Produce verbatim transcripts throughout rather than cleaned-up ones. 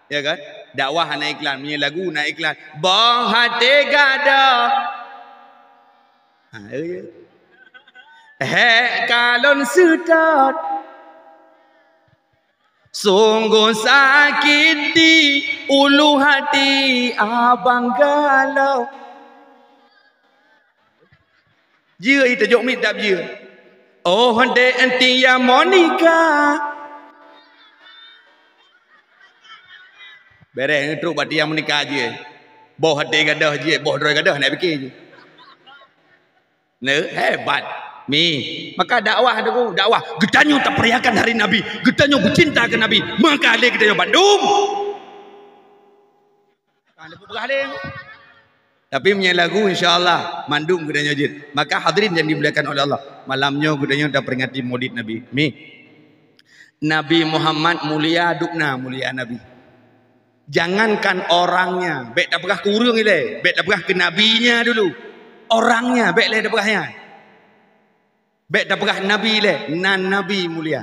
Ya kan? Dakwah hana iklan, meunyoe lagu na iklan. Boh até gadôh. Ha, ya. Hék kalon seutôt. Sungguh sakit di ulu hati abang galau. Jeuet ita jok mit dab jeuet. Oh, dek enti ya Monica. Bereh trok bak tiang Monica jeuet. Boh até gadôh jeuet, boh droe gadôh nak pikir jeuet. Ne, hebat. Mi, maka dakwah tu, dakwah. Geutanyoe taperiakan hari Nabi, geutanyoe beucinta keu Nabi. Maka lé geutanyoe bandum. Kan dia peugah lé. Tapi meunyoe lagu, insya Allah mandum geutanyoe jeuet. Maka hadirin yang dimuliakan oleh Allah, malam nyoe geutanyoe taperingati Maulid Nabi. Mi. Nabi Muhammad mulia, dubna mulia Nabi. Jangankan orangnya, bèk tapeugah keu ureueng ilèe, bèk tapeugah keu nabinya dulu. Orangnya bèk lé tapeugah nyan. Bèk tapeugah nabi lé, nan nabi mulia.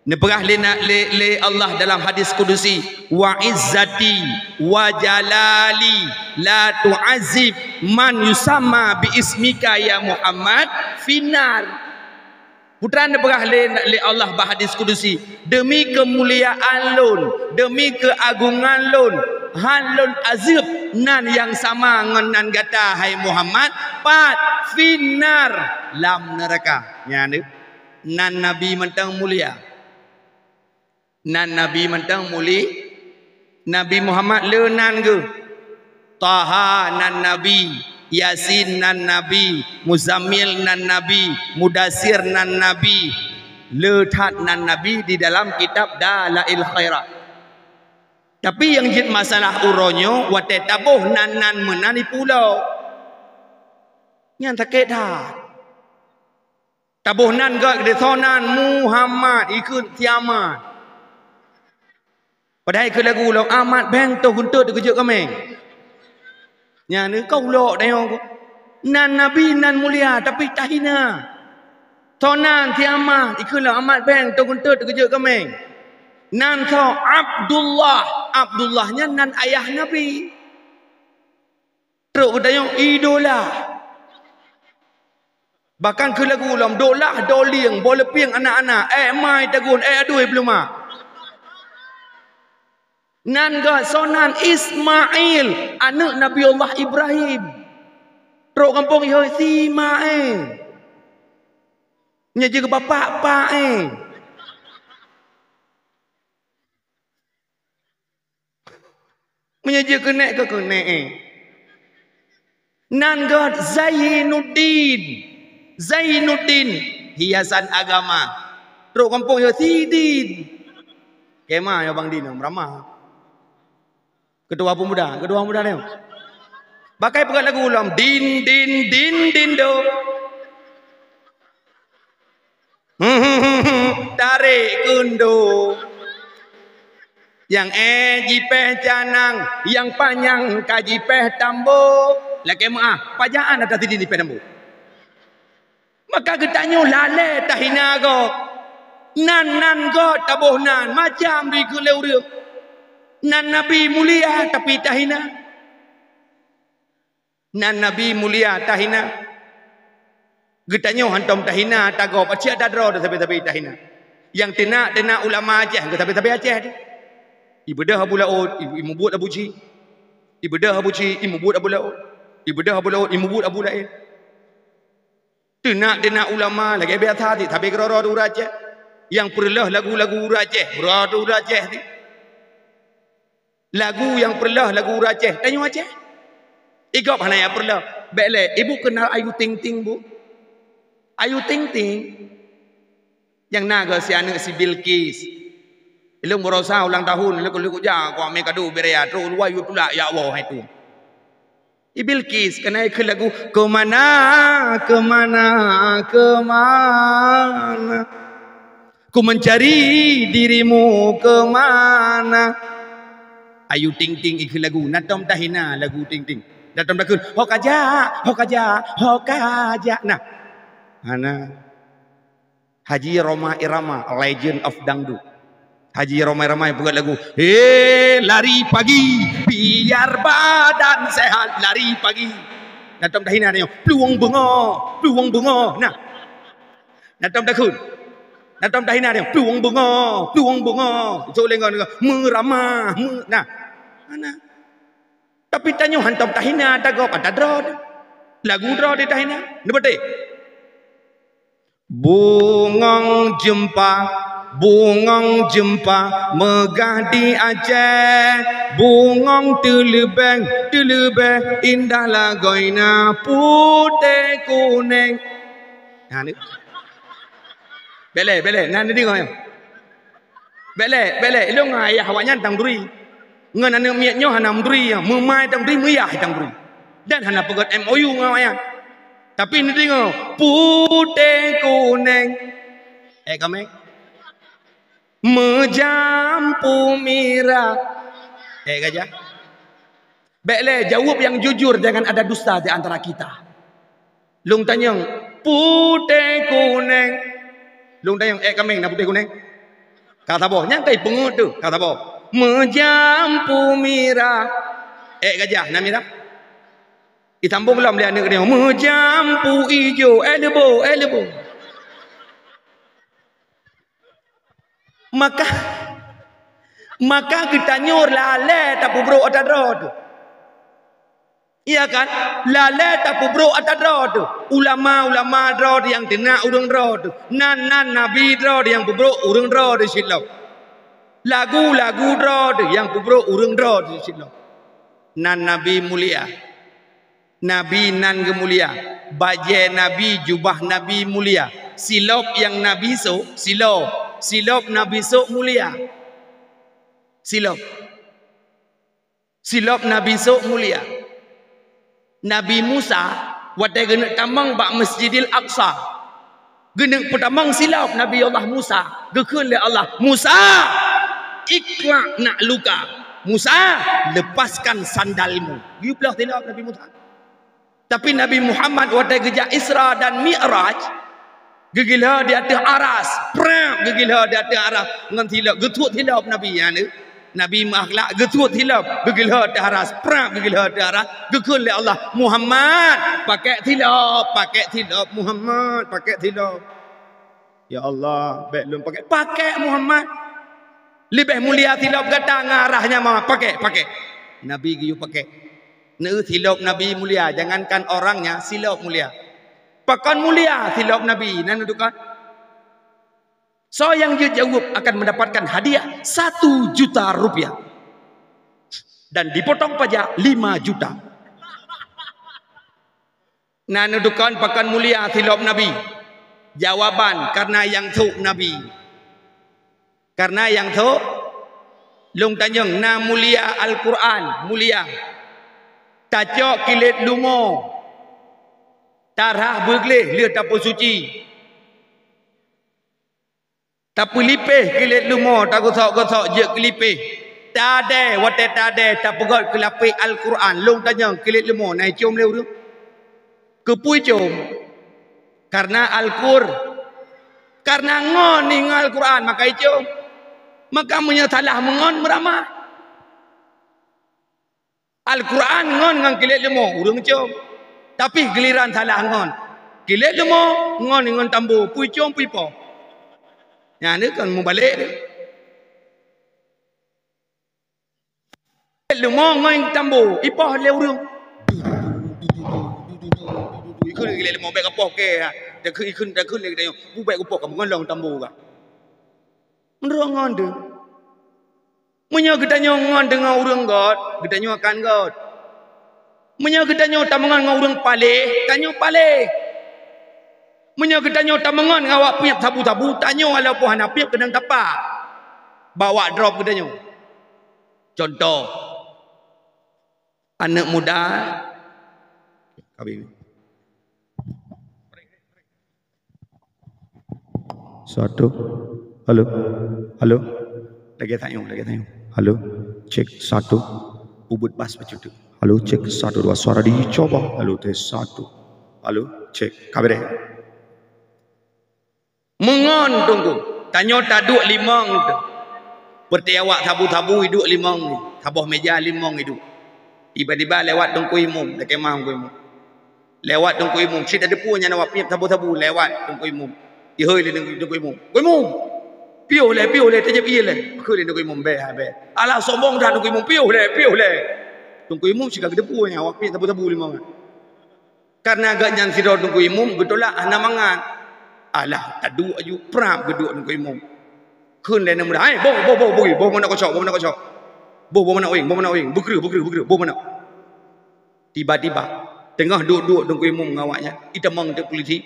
Neupeugah lé na-, lé, lé Allah dalam hadis kudusi, "Wa izzati wa jalali la tu'azib man yusamma bi ismika ya Muhammad finnar." Putra neupeugah lé, lé Allah bak hadis kudusi, "Deumi keumuliaan Lôn, deumi keuagongan Lôn, han Lôn azeueb nan nyang sama ngon nan gata, hai Muhammad, pat finnar, lam neuraka." Nyan deuh. Nan Nabi mantong mulia. Nan Nabi mantong muli-, Nabi Muhammad le nan geuh. Taha nan Nabi, Yasin nan Nabi, Muzammil nan Nabi, Mudassir nan Nabi. Le that nan Nabi di dalam kitab Dalail Khairat. Tapi nyang jeuet masalah uroe nyoe, watèe taboh nan-nan meunan ipulo. Nyan sakét that. Taboh nan gèt geudeue soe nan Muhammad, ikheun si Amat. Padahai keu lagu lom Amat bèng toh geuntot teukeujot kaméng. Nyan keu ulok dayong ku. Nan Nabi nan mulia tapi tahina. Soe nan si Amat, ikheun lom Amat bèng toh geuntot teukeujot kaméng. Nan soe Abdullah, Abdullah nyan nan ayah Nabi. Trok geutanyoe idola. Bahkan keu lagu lom, dolah, dolieng, boh leupeng anak-anak, eh, mai tagun, eh, adui beuleumak. Nan gèt soe nan Ismail, aneuk Nabi Allah Ibrahim. Trok gampông ihôi si ma, eh. Nyan jeuet keu bapak, pak, eh. Meunyoe jeuet keuneuk keu keuneuk, eh. Nan gèt Zainuddin. Zainuddin, hiasan agama. Trok gampông yo Sidin. Kema yo Bang Din, meurama. Ketua pemuda, ketua pemuda nyoe. Pakai peugah lagu lom, din, din, din, din, do. Tarek keundo. Nyang eh jipèh canang, nyang panyang ka jipèh tambo. Lakèe meu'ah, pajan ata sidin jipèh tambo. Maka geutanyoe lalè tahina gob. Nan, nan gob taboh nan, macam dikeue lé ureueng. Nan Nabi mulia tapi tahina. Nan Nabi mulia tahina. Geutanyoe hantom tahina, tagob, aci ata droe teuh sabe-sabe tahina. Nyang teunak-teunak ulama Aceh, geusabe-sabe Aceh teuh. Ibeudôh Abu Laôt, i-, imubuet Abu Cik. Ibeudôh Abu Cik, imubuet Abu Laôt. Ibeudôh Abu Laôt, imubuet Abu Laôt. Teunak-teunak ulama lagèe biasa teuh, sabe keudroe-droe teuh ureueng Aceh. Nyang peureuloh lagu-lagu ureueng Aceh, keudroe-droe teuh ureueng Aceh teuh. Lagu nyang peureuloh lagu ureueng Aceh, tanyoe Aceh. Igob hana nyang peureuloh. Bèk lé, ibu kenal Ayu Ting Ting, Bu? Ayu Ting Ting nyang na geuh si aneuk si Bilqis. Ilôn baroesa ulang tahun, lôn, lôn kujak, kuamé kado bak raya, trok luwa yue tulak, ya Allah, hai tu. I Bilqis, keunan ikheun lagu, "Kemana, kemana, kemana? Ku mencari dirimu kemana?" Ayu Ting Ting ikheun lagu, na tom tahina lagu Ting Ting. Na tom takheun, "Ho kajak, ho kajak, ho kajak." Nah. Hana. Haji Rhoma Irama, legend of dangdut. Haji ramai-ramai peugah lagu, "He, lari pagi, biar badan sehat, lari pagi." Na tom tahina nyoe, "Plueng beungoh, plueng beungoh." Nah. Na tom takheun. Na tom tahina nyoe, "Plueng beungoh, plueng beungoh." Itu lengkon, "Meuramah, me-," nah. Mana? Tapi tanyoe hantom tahina, tagob ata droe. Lagu droe di tahina. Neubeuteh. Bungong jeumpa, bungong jeumpa, meugah di Aceh. Bungong teuleubeh, teuleubeh, indah lagoina putéh kuneng. Ha, ni. Bèk lé, bèk lé, na neudeungoe. Bèk lé, bèk lé, ilôn ngon ayah awaknyan tameuteuri. Ngon aneuk miet nyoe hana meuteuri, meumai tameuteuri, meuyah tameuteuri. Dan hana peugöt M O U ngon awaknyan. Tapi neudeungoe, putéh kuneng. Èk kaméng. Meujampu mirah. Èk gajah. Bèk lé, jaweueb nyang jujur, jangan ada dusta di antara kita. Lôn tanyong, putéh kuneng. Lôn tanyong, èk kaméng na putéh kuneng? Ka saboh, nyang kai peungeut tu, ka saboh. Meujampu mirah. Èk gajah na mirah? Itambong lom lé aneuk geutanyoe, meujampu ijo, èk leubo, èk leubo. Maka, maka geutanyoe lalé tapeubrok ata droe teuh. Iya kan? Lalé tapeubrok ata droe teuh. Ulama-ulama droe teuh nyang teunak ureueng droe teuh. Nan-nan nabi droe teuh nyang peubrok ureueng droe teuh sitlok. Lagu-lagu droe teuh nyang peubrok ureueng droe teuh sitlok. Nan nabi mulia. Nabi nan geumulia. Bajèe nabi, jubah nabi mulia. Silop nyang nabi sôk, silop. Silop nabi sôk mulia. Silop. Silop nabi sôk mulia. Nabi Musa, watèe geuneuk tamong bak Masjidil Aqsa, geuneuk peutamong silop Nabi Allah Musa. Geukheun lé Allah, "Musa, ikhla' na'luka." "Musa, lepaskan sandalmu." Geuploh silop Nabi Musa. Tapi Nabi Muhammad watèe geujak Isra dan Mi'raj, geugilhô di ateueh aras, prap geugilhô di ateueh aras ngon silop, geutuet silop Nabi nyan. Nabi meuakhlak geutuet silop, geugilhô ateueh aras, prap geugilhô ateueh aras, geukheun lé Allah, "Muhammad, pakèk silop, pakèk silop, Muhammad, pakèk silop." "Ya Allah, bèk lôn pakèk." "Pakèk, Muhammad. Leubeh mulia silop gata ngon aras nyan, Muhammad. Pakèk, pakèk." Nabi geuyue pakèk. Neu silop Nabi mulia, jangankan orangnya, silop mulia. Pakon mulia silop Nabi, na neudukon? Soe nyang jeuet jaweueb akan mendapatkan hadiah satu juta rupiah dan dipotong pajak lima juta. Na neudukon pakon mulia silop Nabi? Jawaban, karena nyang sôk Nabi. Karena nyang sôk, lôn tanyong, na mulia Al-Quran, mulia. Tacok kilét lumo, tarhah beugleh lheueh tapeusuci. Tapeulipéh kilét lumo, tagosok-gosok jeuet keulipéh. Tadèe, watèe tadèe, tapeugöt keulapéh Al-Quran. Lôn tanyong, kilét lumo na icôm lé ureueng? Keupeue icôm? Karena Al-Qur-, karena ngon ingat Al-Quran, maka icôm. Maka meunyoe salah meungon, meuramah. Al-Quran ngon ngon kilét lumo, ureueng côm. Tapi giliran salah ngon. Kilét lumo ngon ngon tambo, peue icôm peue ipoh. Nyan ni kan mubalek ni. Kilét lumo ngon tambo, ipoh lé ureueng. Ikheun kilét lumo bèk kapoh kèe. Dak ikheun, dak ikheun lé geutanyoe, "Bu bèk kapoh, kamoe ngon lôn tambo kah." Meunurot ngon deuh. Meunyoe geutanyoe ngon deungon ureueng göt, geutanyoe akan göt. Meunyoe geutanyoe tameungon ngon ureueng paléh, tanyoe paléh. Meunyoe geutanyoe tameungon ngon awak piep sabu-sabu, tanyoe walaupun hana piep keunong tapak. Bak wak drop geutanyoe. Contoh, aneuk muda, satu. Halo. Halo. Lagèe tanyong, lagèe tanyong. Halo. Cek, satu. Ubit bas bacut. Halo, cek, satu, dua. Suara dicoba. Halo, tes, satu. Halo, cek. Ka beureh. Meungon, Teungku. Tanyoe taduek limong tu. Peureté awak sabu-sabu iduek limong, saboh méja limong iduek. Tiba-tiba lewat Teungku Imum, lakée mah Teungku Imum. Lewat Teungku Imum, sit tateupeue nyan awak piep sabu-sabu, lewat Teungku Imum. Ihôi lé Teungku, Teungku Imum. "Teungku Imum! Piôh lé, piôh lé, tajép ie lé." Kheun lé Teungku Imum, "Bèk, bèk." "Alah, sombong that Teungku Imum, piôh lé, piôh lé." Teungku Imum sika geuteupeue nyan awak piep sabu-sabu limong. Karena gobnyan sidroe Teungku Imum geutulak hana mangat. Alah, taduek aju, prap geuduek Teungku Imum. Kheun lé aneuk muda, "Hai, boh, boh, boh, boh, boh manok keucok, boh manok keucok. Boh, boh manok wéng, boh manok wéng, beukreuh, beukreuh, beukreuh, boh manok." Tiba-tiba, teungoh duek-duek Teungku Imum ngon awaknyan, itamong teuk polisi.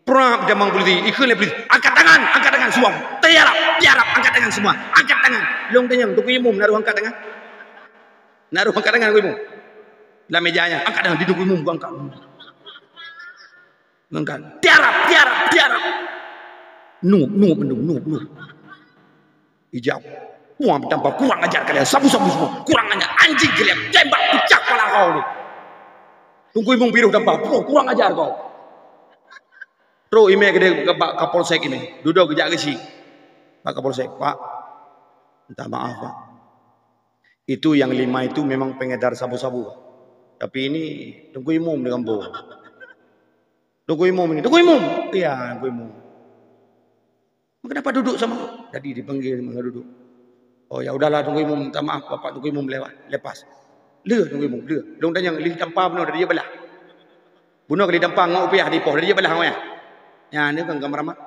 Prap itamong polisi, ikheun lé polisi, "Angkat tangan, angkat tangan semua. Tiarap, tiarap, angkat tangan semua. Angkat tangan." Lôn tanyong, Teungku Imum na roh angkat tangan? Na roh angkat tangan Teungku Imum? Lam méja nyan, angkat tangan, di Teungku Imum angkat. Angkat. "Tiarap, tiarap, tiarap." Nueb, nueb, nueb, nueb, nueb. Ijak. "Wah, tampar, kurang ajar kalian. Sabu-sabu semua. Kurang ajar. Anjing kalian. Tembak pecah kepala kau ni." Teungku Imum piroh tampar. "Wah, kurang ajar kau." Trok imé keudéh bak Kapolsek imé. Dudoe geujak keuchik. Bak Kapolsek, "Pak, minta maaf, Pak. Itu yang lima itu memang pengedar sabu-sabu, Pak. Tapi ini Teungku Imum di kampung." "Teungku Imum ini, Teungku Imum?" "Iya, Teungku Imum." "Kenapa duduk sama?" Jadi dipanggil, maka duduk. "Oh, ya udahlah, Teungku Imum, minta maaf, Bapak Teungku Imum lewat, lepas." "Le, Teungku Imum, le." Lôn tanyong, "Lé tampa bunoe dari balah?" "Bunoe ka lé tampa ngon upiah dipoh dari balah, weh." Nyan kan kamoe ramat.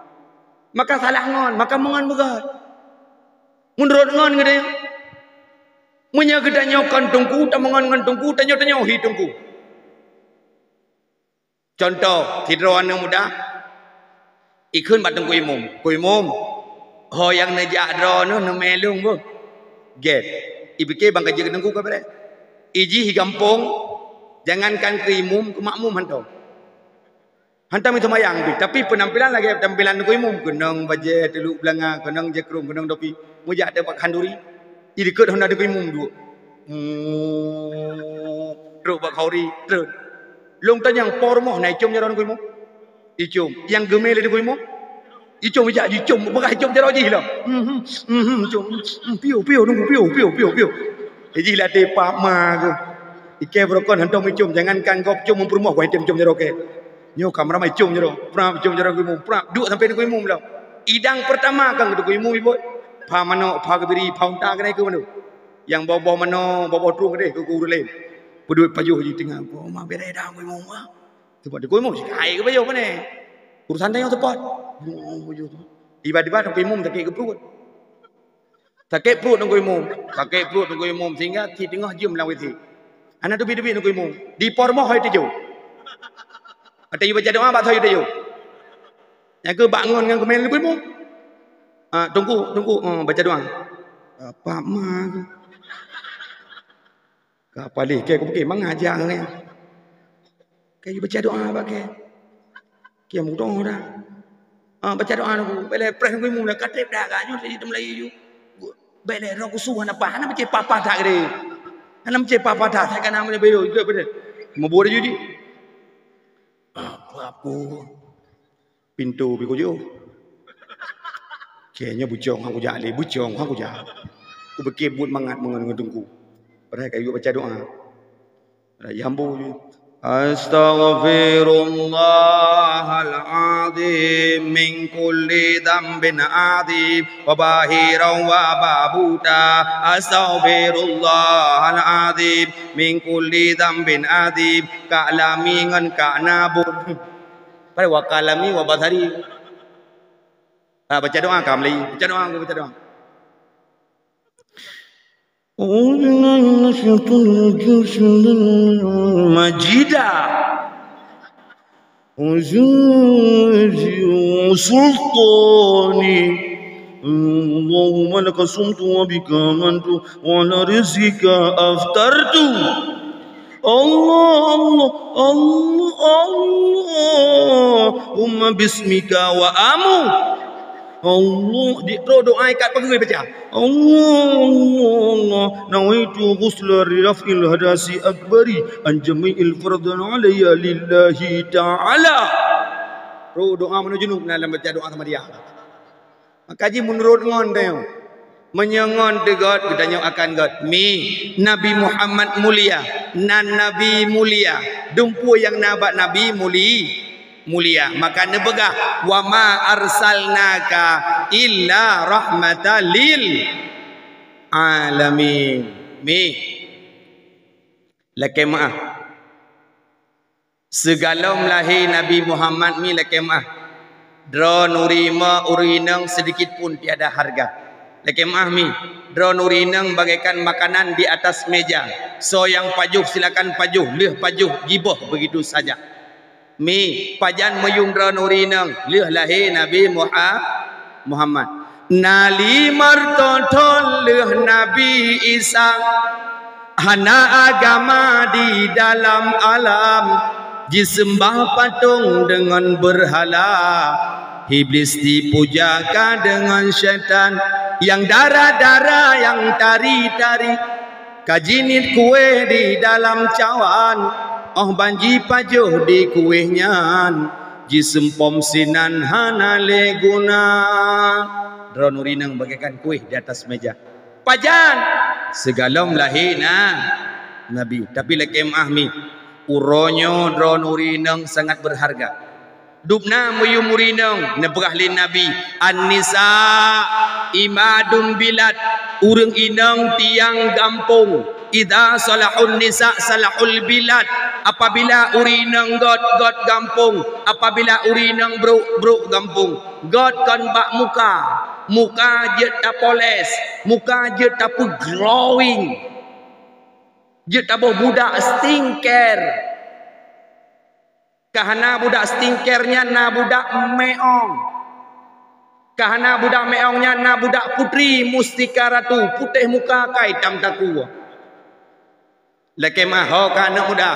Maka salah ngon, maka meungon beugöt. Meunurot ngon geutanyoe. Meunyoe geutanyoe kon teungku, tameungon ngon teungku, tanyoe-tanyoe hi teungku. Contoh, sidroe aneuk muda, ikheun bak Teungku Imum, "Teungku Imum, ho nyang neujak droeneuh neumè lôn beuh." Gét. Ipike ban ka jeuet keu teungku ka beureh. Ijih i gampông, jangankan keu imum, keu makmum hantom. Hantom iseumayang pih, tapi peunampilan lagèe tampilan Teungku Imum, keunong bajèe teuluk beulanga, keunong jakrum, keunong topi. Meujak teuk bak khanduri, i dikeue hana Teungku Imum duek. Hmm, trok bak khanduri, trok. Lôn tanyong, po rumoh na icom jaroe Teungku Imum? Icom. Nyang geumè lé Teungku Imum? Icom ijak jicom, peugah icom jaroe jih lom. Mhm, mhm, icom. Mhm, piôh, piôh, Teungku, piôh, piôh, piôh, piôh. Ijih lam até pap ma geuh. Ikèe beurokon hantom icom, jangankan gob com, meupeurumoh gob hantom icom jaroe kèe. Nyoe ka meuramai icom jaroe, prap icom jaroe Teungku Imum, prap. Duek sampoe Teungku Imum lom. Idang peurtama kan Teungku Imum ibot. Pha manok, pha geubiri, pha unta keunan keu mandum. Nyang boh-boh manok, boh-boh trueng keudeh keu ureueng laén. Peuduek pajoh jih teungoh, "Oh, ma beureh dah Teungku Imum, ah." Teumpat Teungku Imum, "Hai keu pajoh pane? Urusan tanyoe teupot." Tiba-tiba Teungku Imum sakét keu pruet. Sakét pruet Teungku Imum, sakét pruet Teungku Imum sehingga sit teungoh jeuem lam WC. Hana teubiet-teubiet Teungku Imum. Di po rumoh hai teujoh. Watèe yue baca doa bak soe yue teujoh. Nyang keu bak ngon ngon keumen Teungku Imum. Ah, Teungku, Teungku, ah, baca doa. Apa ma? Ka paléh kèe kupike mangat jak ngon nyan. Kèe baca doa bak kèe. Kèe mudoh dah. Ah, baca doa Teungku. Bèk lé preh Teungku Imum lah, ka trép dah agaknyoe tadi teumeulayeue ju. Bèk lé roh kusu hana paih, hana meucé papa that gede. Hana meucé papa that, saya kana meucé belo, ikut beda. Meubuet ju di. Apa aku? Pintoe pih kujoh. Kèe nyoe bucong han kujak lé, bucong han kujak. Kupike buet mangat meungon ngon teungku. Padahai ka yue baca doa. Padahai jambo ju. Astaghfirullahal azim min kulli dzambin azim wa bahiran wa babuta. Astaghfirullahal azim min kulli dzambin azim. Ka lami ngon ka nabut. Padahai wa kalami wa basari. Ha, baca doa ka mulai. Baca doa, baca doa. أعوذ بالله من الشيطان الرجيم. بسم الله الرحمن الرحيم. مجيدا. وسلطاني. اللهم لك صمت وبك آمنت وعلى رزقك أفطرت. Allah, Allah, Allah, Allahumma bismika wa amu. Allah, di roh doa ikat peugui baca. Allah, Allah, Allah, nawaitu ghusla li raf'il hadasi akbari an jami'il fardhan alayya lillahi ta'ala. Roh doa meunurot junub na lam baca doa sama dia. Maka jih meunurot ngon teuh. Meunyoe ngon teugot, geutanyoe akan got. Mi, Nabi Muhammad mulia, nan Nabi mulia. Dumpeue nyang na bak Nabi muli-, mulia. Maka neupeugah, "Wa ma arsalnaka illa rahmatan lil alamin." Mi. Lakée meu'ah. Sigohlom lahé Nabi Muhammad mi lakée meu'ah. Droeneuh ureueng inong, ureueng inong sedikit pun tiada harga. Lakée meu'ah mi, droeneuh ureueng inong bagaikan makanan di atas meja. Soe nyang pajoh silakan pajoh, lheueh pajoh jiboh begitu saja. Mi, pajan meuyuem droeneuh ureueng inong, lheueh lahé Nabi Muha-, Muhammad. Na lheueh meuteumé lheueh Nabi Isa, hana agama di dalam alam, jiseumbah patong deungon beurhala. Iblis dipuja ka deungon syaitan, nyang dara-dara, nyang tari-tari. Ka jiniet kueh di dalam cawan, óh ban jipajoh di kueh nyan, jiseumpom sinan hana lé guna. Droeneuh ureueng inong bagaikan kueh di atas meja. Pajan? Sigohlom lahé na-, Nabi. Tapi lakée meu'ah mi, uroe nyoe droeneuh ureueng inong sangat beurharga. Dubna meuyuem ureueng inong, neupeugah lé Nabi, "An-nisa imadul bilad," ureueng inong tiang gampông. "Idza salahun nisa salahul bilad," apabila ureueng inong got, got gampông. Apabila ureueng inong brok, brok gampông. Got kon bak muka. Muka jeuet tapoles, muka jeuet tapeuglowing. Jeuet taboh budak skincare. Ka hana budak skincare nyan na budak meong. Ka hana budak meong nyan na budak putri mustika ratu, putéh muka ka itam takue. Lakée meu'ah ho ka aneuk muda.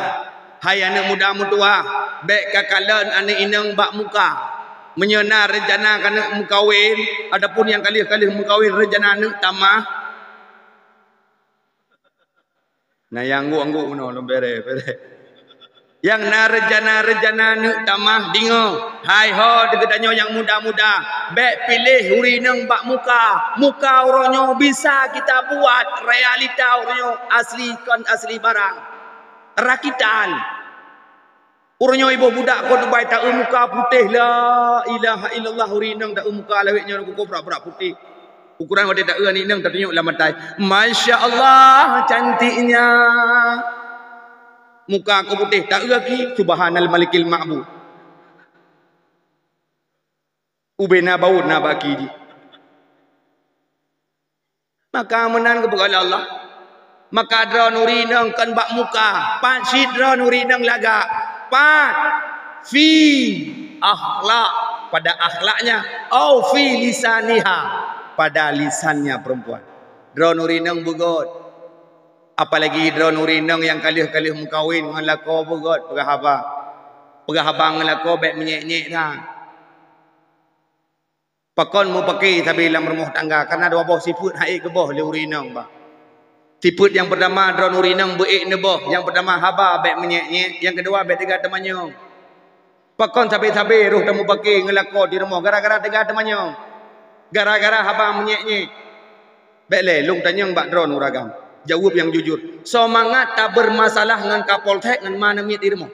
Hai aneuk muda meutuwah, bék kakalon aneuk inong bak muka. Meunyoe na reuncana keuneuk meukawen, ataupun nyang ka lheueh-ka lheueh meukawen reuncana aneuk tamah, na nyang angguk-angguk bunoe lom bere, bere. Nyang na rencana-rencana neuk tamah, deungoe. Hai ho, geutanyoe nyang muda-muda, bék piléh ureueng inong bak muka. Muka uroe nyoe bisa kita buat realita uroe nyoe asli kon asli barang. Rakitan. Uroe nyoe iboh budak kon dubai taeu muka putéh, la ilaha illallah, ureueng inong taeu muka lawét nyoe kukoh brak-brak putéh. Ukuran watée taeu aneuk inong tatunyok lam atai. Masya Allah, cantiknya. Muka keu putéh taeu aki, subhanal malikil ma'bud. Ubena baut na baki jih. Maka meunan geupeugah lé Allah. Maka droeneuh ureueng inong kon bak muka, pat cit droeneuh ureueng inong lagak. Pat? Fi akhlak, pada akhlaknya, au fi lisaniha, pada lisannya perempuan. Droeneuh ureueng inong beugot. Apalagi droeneuh ureueng inong nyang ka lheueh-ka lheueh meukawen ngon lakoe beugot peugah haba. Peugah haba ngon lakoe bék meunyék-nyék that. Pakon mupake sabe lam rumoh tangga, kareuna dua boh sifeuet han ék geuboh lé ureueng inong, bah. Sifeuet nyang peurtama droeneuh ureueng inong beu ék neuboh, nyang peurtama haba bék meunyék-nyék, nyang keudua bék teuga teumanyong. Pakon sabe-sabe roh tamupake ngon lakoe di rumoh gara-gara teuga teumanyong, gara-gara haba meunyék-nyék. Bék lé lôn tanyong bak droeneuh ureueng agam. Jaweueb nyang jujur. Soe mangat tabeurmasalah ngon Kapolsek ngon ma aneuk miet di rumoh?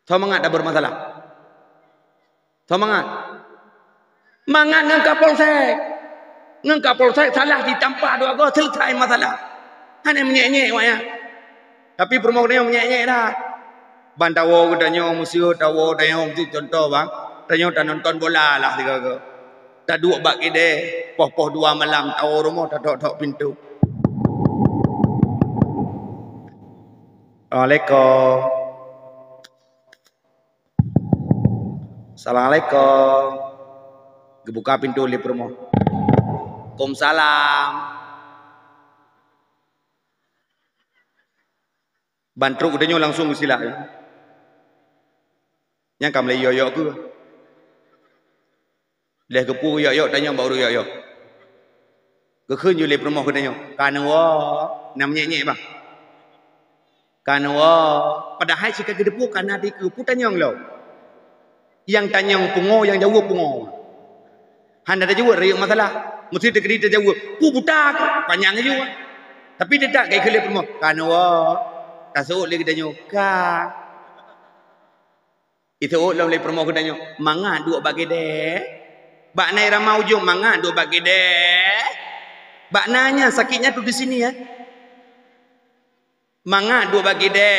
Soe mangat tabeurmasalah? Soe mangat? Mangat ngon Kapolsek. Ngon Kapolsek salah ditampa dua goe, seuleusai masalah. Hana meunyék-nyék awaknyan. Tapi peurumoh geutanyoe meunyék-nyék that. Ban tawoe geutanyoe, meuseu tawoe tanyoe, meuseu contoh bang, tanyoe tanonton bola lah sigoe-goe. Taduek bak kidée, poh-poh dua malam tawoe rumoh tatok-tok pintoe. Assalamualaikum. Assalamualaikum. Geubuka pintoe lé peurumoh. Waalaikumsalam. Ban trok geutanyoe langsung geusilak. Nyang ka meulai yok-yok keuh. Lheueh geupeu yok-yok tanyong bak ureueng yok-yok. Geukheun ju lé peurumoh geutanyoe, "Ka neuwoe?" Na meunyék-nyék bah. "Ka neuwoe?" Padahai sika geuteupeue ka na dikeue, peue tanyong lom. Nyang tanyong pungo, nyang jaweueb pungo. Hana tajaweueb rayeuk masalah. Meusti teukeudi tajaweueb, "Ku buta ku." Panyang laju. Tapi teutap ka ikheun lé peurumoh, "Ka neuwoe." Taseuôt lé geutanyoe, "Ka." Iseuôt lom lé peurumoh geutanyoe, "Mangat duek bak keudè." Bak na irama ujong, "Mangat duek bak keudè." Bak na nyan, sakitnya tu di sini, ya. "Mangat duek bak keudè."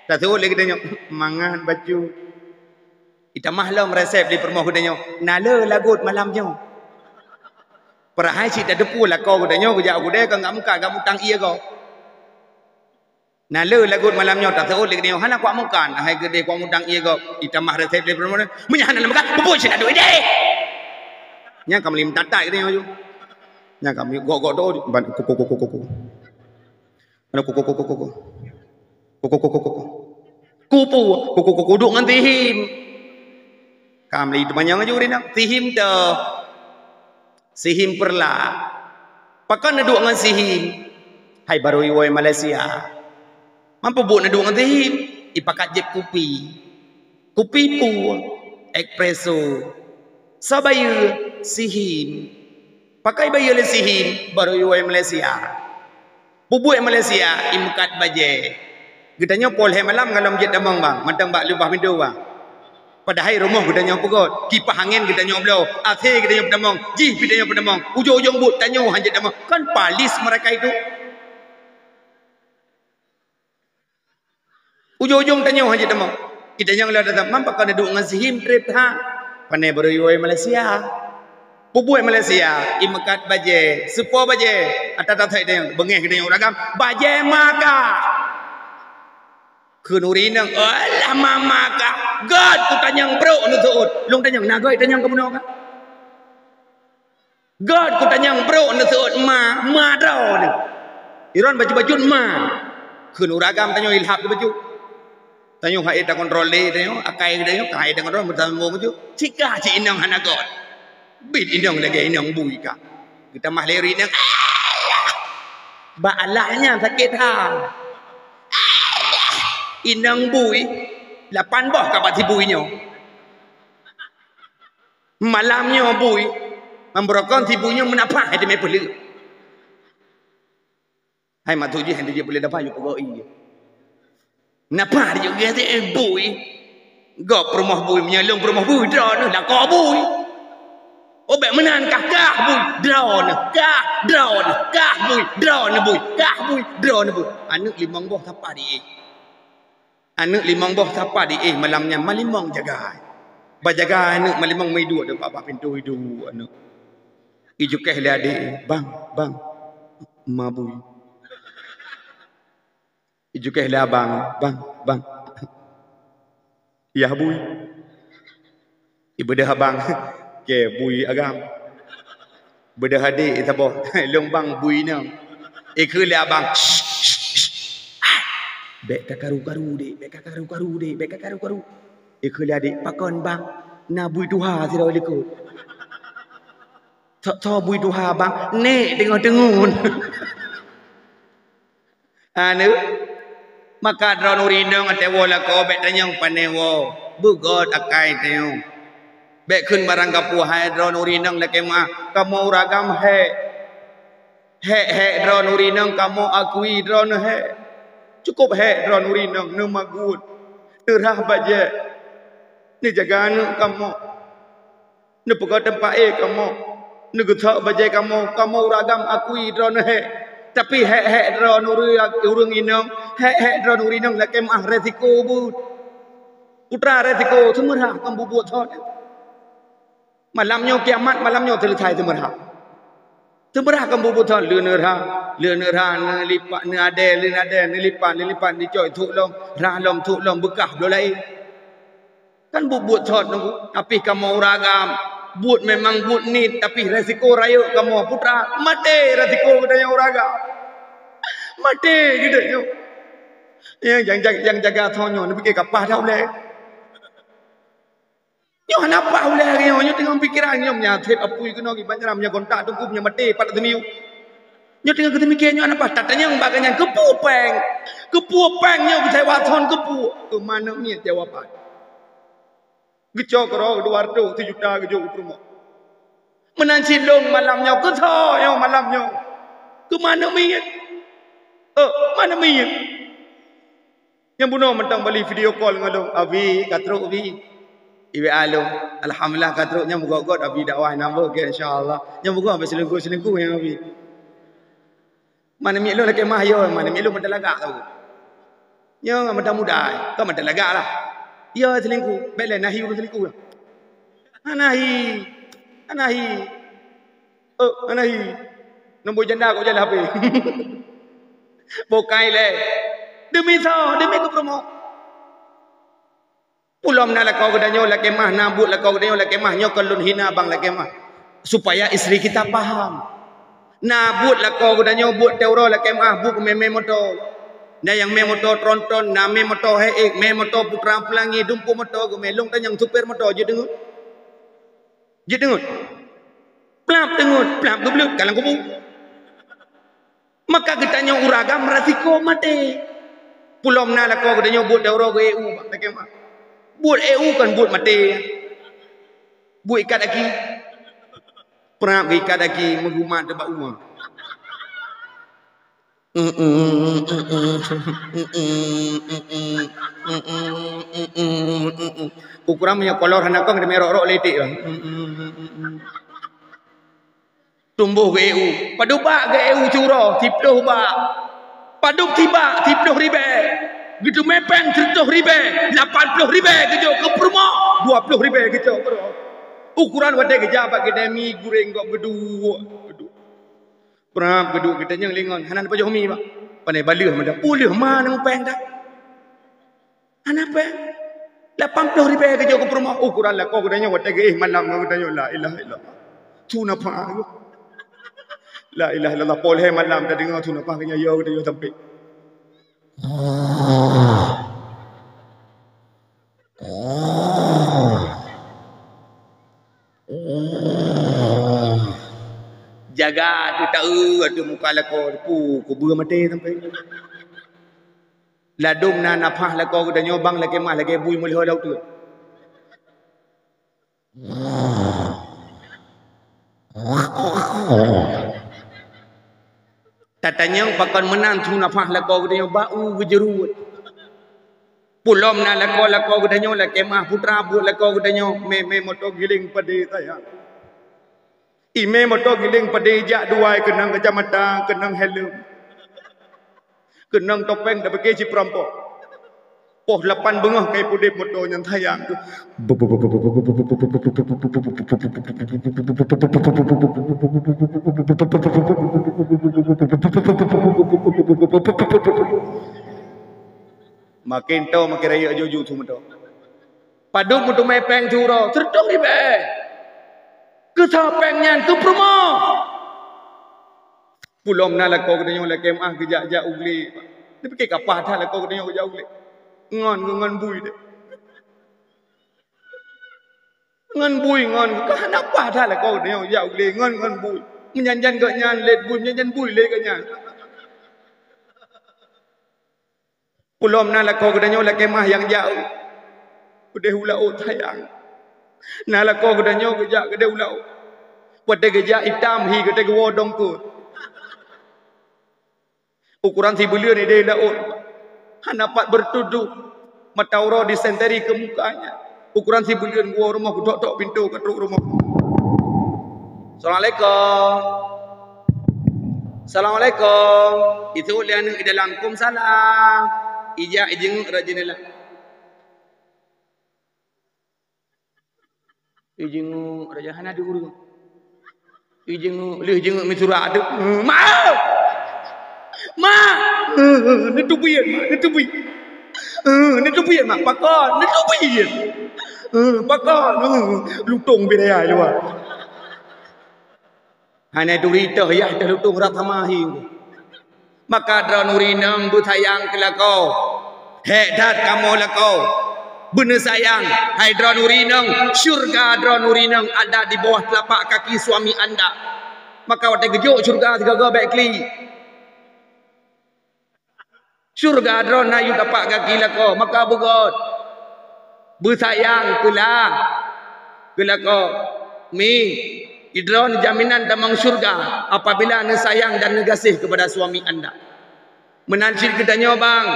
Taseuôt lé geutanyoe, "Mangat bacut." Itamah lom resep lé peurumoh geutanyoe, "Na le lagot malam nyoe." Padahai cit tateupeue lakoe geutanyoe geujak u keudè kon gak meukat, gak mutang ié gob. "Na le lagot malam nyoe." Taseuôt lé geutanyoe, "Hana kuat meukat, hai keudè kuat mutang ié gob." Itamah resep lé peurumoh, "Meunyo hana meukat, peubuet cit lagot ideh." Nyan ka meuli meutat-tat geutanyoe laju. Nyan ka meuli gok-gok do, ban kuku, kuku, kuku. Ada kuku, kuku, kuku. Kuku, kuku, kuku. Kupu, kuku, kuku, duek ngon sihim. Ka meuli teumanyong laju rinang. Sihim teuh. Sihim peureulak. Pakon neuduek ngon sihim? Hai barô iwoe Malaysia. Man peubuet neuduek ngon sihim? Ipakat jép kupi. Kupi peue? Espresso. Soe bayeue? Sihim. Pakon ibayeue lé sihim? Barô iwoe Malaysia. Peubuet Malaysia, imeukat bajée. Geutanyoe poh lhée malam ngon lom jeuet tamong, bang, mantong bak leubah pintoe, bang. Padahai rumoh geutanyoe peugöt, kipah angén geutanyoe bloe, AC geutanyoe peutamong, jih pih tanyoe peutamong. Ujong-ujong buet tanyoe han jeuet tamong. Kan palis mereka itu. Ujong-ujong tanyoe han jeuet tamong. Geutanyoe lôn datang, man pakon neuduek ngon sihim trép that. Pane barô iwoe Malaysia. Peubuet Malaysia, imeukat bajée, seupo bajée. Ata that tanyoe, beungéh geutanyoe ureueng agam, bajée maka. Kheun ureueng inong, "Alah, ma maka. Göt kutanyong brôk neuseuôt." Lôn tanyong, "Na göt tanyong keubunoe ka?" Göt kutanyong brôk neuseuôt ma, ma droeneuh. Iron bacut-bacut ma. Kheun ureueng agam tanyoe ilhab keu bacut. Tanyoe hai takontrol lé tanyoe, akai tanyoe, ka hai takontrol meutamong bacut. Cit ka cit inong hana göt. Bit inong lagée inong bui ka. Geutamah lé ureueng inong. Alah! Bak alah nyan sakét that. Alah! Inong bui, lapan boh ka bak si bui nyoe. Malam nyoe bui, man beurokon si bui nyoe meunapah hai teumé peuleueh. Hai mak tuju hai teujeuet peuleueh dapa yue peugöt ie. Meunapah di yue geuh, eh, bui. Gob peurumoh bui, meunyoe lôn peurumoh bui, droeneuh lakoe bui. Oh, bék meunan kah, kah bui, droeneuh, kah, droeneuh, kah bui, droeneuh bui, kah bui, droeneuh bui. Aneuëk limong boh sapa di éh. Aneuëk limong boh sapa di éh malam nyan, malimong jagai. Bajagai aneuëk malimong meuiduek di bak pintoe iduek aneuëk. Ijukéh lé adék, "Bang, bang, ma bui." Ijukéh lé abang, "Bang, bang, yah bui." Ibeudôh abang, "Kée bui agam." Beudôh adék saboh, "Lôn bang bui nyoe." Ikheun lé abang, "Bék kakaru-karu, dék, bék kakaru-karu, dék, bék kakaru-karu." Ikheun lé adék, "Pakon bang, na bui tuha sidroe likot." "Soe, soe bui tuha bang?" "Nék teungoh teungun." Aneuëk, maka droeneuh ureueng inong watée woe lakoe bék tanyong pane woe, beugöt akai tanyoe. Bék kheun barang kapeue hai droeneuh ureueng inong lakée meuah, kamoe ureueng agam hék. Hék-hék droeneuh ureueng inong kamoe akui droeneuh hék. Cukôp hék droeneuh ureueng inong neumagut, neurhah bajée, neujaga aneuëk kamoe. Neupeugöt teumpat éh kamoe, neugeusok bajée kamoe, kamoe ureueng agam akui droeneuh hék. Tapi hék-hék droeneuh ureueng inong, hék-hék droeneuh ureueng inong lakée meuah resiko buet. Putra resiko seumeurah kon bubuet thon. Malam nyoe kiamat, malam nyoe seuleusai seumeurah. Seumeurah kon bubuet thon, leuneurah, leuneurah, neulipat, neuadée, leuneurah, neulipat, neulipat, neucok thok lom, rah lom, thok lom, beukah bloe laén. Kan buet-buet thot nunggu, tapi kamoe ureueng agam, buet memang buet niet, tapi resiko rayeuk kamoe putra, maté resiko geutanyoe ureueng agam. Maté geutanyoe. Nyang, nyang, nyang jaga thon nyoe, neupiké kapah dah ulée. Nyoe hana pah ulée nyoe, nyoe teungoh pikiran nyoe, meunyo seb apui keunoe iban nyaram, meunyo gontak teungku, meunyo maté pat teumiyueb. Nyoe teungoh geuteumiké nyoe hana pah, tatanyong bak gobnyan, keupeue péng? Keupeue péng nyoe geusewa thon keupeue? Keu manök miet jawaban. Geucok keudroe dua reutôh sijuta geujok u peurumoh. Meunan cit lôn malam nyoe, keu soe nyoe malam nyoe? Keu ma aneuk miet. Oh, ma aneuk miet. Nyang bunoe mantong bali video call ngon lôn, "Abi, ka trok, Abi." I W A lôn, "Alhamdulillah ka trok, nyan meugot-got Abi dakwah nyan beuh, insya Allah. Nyan meugot habéh selingkuh-selingkuh nyan, Abi." Ma aneuk miet lôn lakée mah, yo, ma aneuk miet lôn meutalagak tau. Nyoe meuda-muda, kan meutalagak lah. Yo selingkuh, bèk lé nahi ureueng selingkuh. Hana hi, hana hi. Oh, hana hi. Nombor janda kok jalan H P. Bukai lé. Demi soe? Demi keu peurumoh. Pulom na lakoe geutanyoe lakée mah, na buet lakoe geutanyoe lakée mah, nyoe kon lôn hina bang lakée mah. Supaya istri kita paham. Na buet lakoe geutanyoe, buet teuroe lakée mah, buet mé-mé moto. Na nyang mé moto tronton, na mé moto hék, mé moto putra pelangi, dumpue moto geumé, lôn tanyong supir moto jeuet deungon. Jeuet deungon. Plap deungon, plap geubleut ka lam kubu. Maka geutanyoe ureueng agam meurasiko maté. Pulom na lakoe geutanyoe buet daurah geu-eu bak lakée mah. Buet eu kon buet maté. Buet ikat aki. Prap geuikat aki meugumat bak uwa. Ukuran meunyoe kolor hana kong, teumé rok-rok letek bang. Tumboh geu-eu. Padub bak geu-eu siuroe, siplôh bak. Padub sibak, siplôh ribée. Geuteumé péng sireutôh ribée, lapan plôh ribée geujok keu peurumoh, dua plôh ribée geujok keu droe. Ukuran watée geujak bak keudè mi, gureng gob geuduek. Geuduek. Prap geuduek, geutanyong lé ngon, hana neupajoh mi bak. Pandai baleueh mantong. Uleueh ma na meupéng that. Hana péng. Lapan plôh ribée geujok keu peurumoh. Ukuran lakoe geutanyoe watée geuéh malam ngon geutanyoe, la ilaha illallah. Su nafah. La ilaha illallah. Poh lhée malam tadeungoe su nafah geutanyoe, yo geutanyoe sampé. Jaga ateueh taeu, ateueh muka lakoe, pu, kubeue maté sampé. Ladôm na nafah lakoe geutanyoe bang lakée mah lagée bui meulhô lam uteuen. Tatanyong pakon meunan su nafah lakoe geutanyoe bak u geujeurot. Pulom na lakoe-lakoe geutanyoe lakée mah putra buet lakoe geutanyoe mé-mé moto giléng padé sayang. Imé moto giléng padé jak dua ai keunong kacamata, keunong helm. Keunong topeng tapike cit peurampok. Poh lapan beungoh ka ipudeb moto nyan sayang. Maken toe maken rayeuk aju-aju su moto. Padub meuteumé péng siuroe, sireutôh ribée. Keu soe péng nyan? Keu peurumoh. Pulom na lakoe geutanyoe lakée meuah geujak-jak u glé. Neupike ka paih that lakoe geutanyoe geujak u glé. Ngon, ngon bui deh. Ngon bui, ngon, ka hana paih that lakoe geutanyoe geujak u glé. Ngon, ngon bui. Meunyan-nyan gobnyan lét bui, meunyan-nyan bui lé gobnyan. Pulom na lakoe geutanyoe lakée meuah nyang jak u keudeh u laôt sayang. Na lakoe geutanyoe geujak keudeh u laôt. Watée geujak itam hi geutée geuwoe dongkot. Ukuran sibuleuen ideh laôt. Hana pat beureutudoh. Mata uroe disenteri keu mukanya. Ukuran sibuleuen geuwoe rumoh, geutok-tok pintoe ka trok rumoh. Assalamualaikum. Assalamualaikum. Iseuôt lé aneuk i dalam, "Kumsalam." Ijak ijeungeuk rot jeunela. Ijeungeuk rot jeunela, hana di ureueng. Ijeungeuk, lheueh jeungeuk meusurat tu. "Ma! Ma! Neuteubiet, Ma, neuteubiet. Neuteubiet, Ma, pakon, neuteubiet. Pakon, lutông bit ayai luwa." Hana turi teuh yah teuh lutông rab sama hi. Maka droeneuh inong beusayang keu lakoe. Hék that kamoe lakoe. Beuneusayang, hai droeneuh inong, syeuruga droeneuh inong ada di bawah telapak kaki suami anda. Maka watée geujok syeuruga sigoe-goe bék klik. Syeuruga droeneuh na yue tapak gaki lakoe, maka beugét. Beusayang keu la-, keu lakoe. Mi, Sidroe jaminan tamong syurga apabila neusayang dan neugaséh kepada suami anda. Meunan cit geutanyoe bang,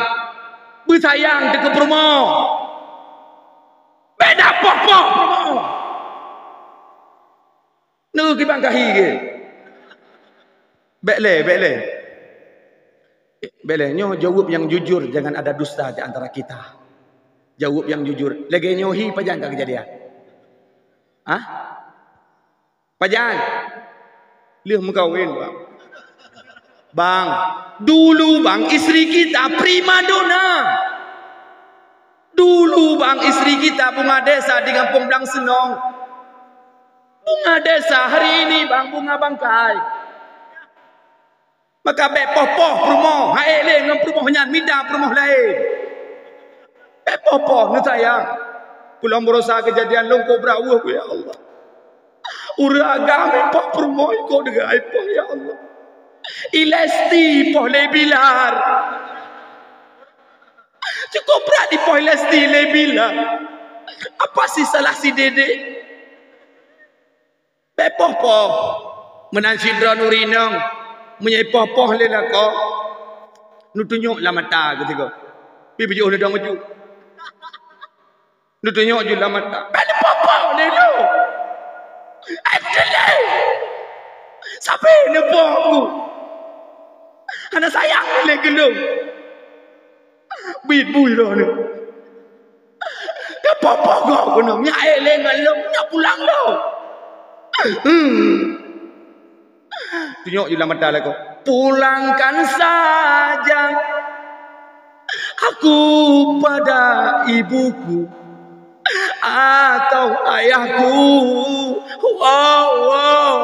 beusayang teuh keu peurumoh. Beda poh-poh peurumoh. Neu kibang kahi ke? Bek le, bek le. Bek le, nyoe jaweueb nyang jujur, jangan ada dusta di antara kita. Jaweueb nyang jujur. Lagée nyoe hi pajan ka keujadian? Hah? Pajan? Lheueh meukawen, Bang. Bang, dulu, Bang, istri kita prima donna. Dulu, Bang, istri kita bunga desa di Gampông Blang Seunong. Bunga desa, hari ini, Bang, bunga bangkai. Maka bek poh-poh peurumoh, hai lé ngon peurumoh nyan, mita peurumoh laén. Bek poh-poh neusayang. Pulang berusaha kejadian lungkuk beraweuh, ya Allah. Ureueng agam ipoh peurumoh ikot dengan ipoh, ya Allah. Ilesti poh lé Bilar. Cukup brat ipoh Ilesti lé Bilar. Apa sih salah si Dedek? Bek poh-poh. Meunan sidroe ureueng inong, meunyoe poh-poh lé lakoe, neutunyok lam mata geusigoe. Pi beujeuh neudong uju. Neutunyok ju lam mata. Bek poh-poh lé lo. Ai beutôi. Sabe neupoh ku. Hana sayang lé keu lôn. Bit bui roh ni. Nyoe poh-poh gob keunoe, nyak ék lé ngon lôn, nyak pulang lôn. Hmm. Tunyok ju lam mata lakoe. Pulangkan saja aku pada ibuku atau ayahku. Wow, wow.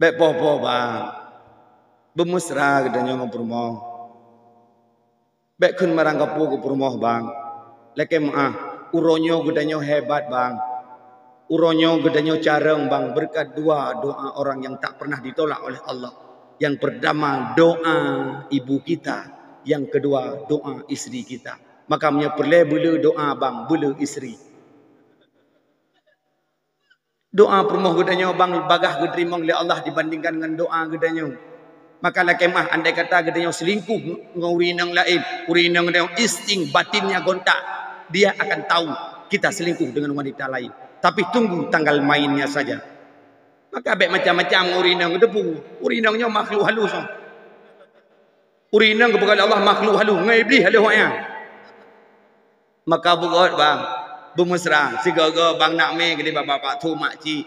Bek poh-poh, bang. Beumeusra geutanyoe ngon peurumoh. Bek kheun marang kapeue keu peurumoh, bang. Lakée meuáh, uroe nyoe geutanyoe hebat, bang. Uroe nyoe geutanyoe carông, bang, beureukat dua doa orang yang tak pernah ditolak oleh Allah. Yang pertama, doa ibu kita. Yang kedua, doa istri kita. Maka meunyoe peureulée, beuleu doa, bang, beuleu istri. Doa peurumoh geutanyoe, bang, bagah geuteurimong lé Allah dibandingkan ngon doa geutanyoe. Maka lakée meuáh, andai kata geutanyoe seulingkuh ngon ureueng inong laén, ureueng inong geutanyoe insting batinnya gontak, dia akan tahu kita selingkuh dengan wanita lain. Tapi tunggu tanggal mainnya saja. Maka bék macam-macam ngon ureueng inong, geuteupeue ureueng inong nyoe makhluk halus. Ureueng inong geupeugah lé Allah makhluk halus, ngon Iblih halus awaknyan. Maka beugot, bang, beumeusra, sigoe-goe, bang, nak mé keudeh bak bapak su makcik.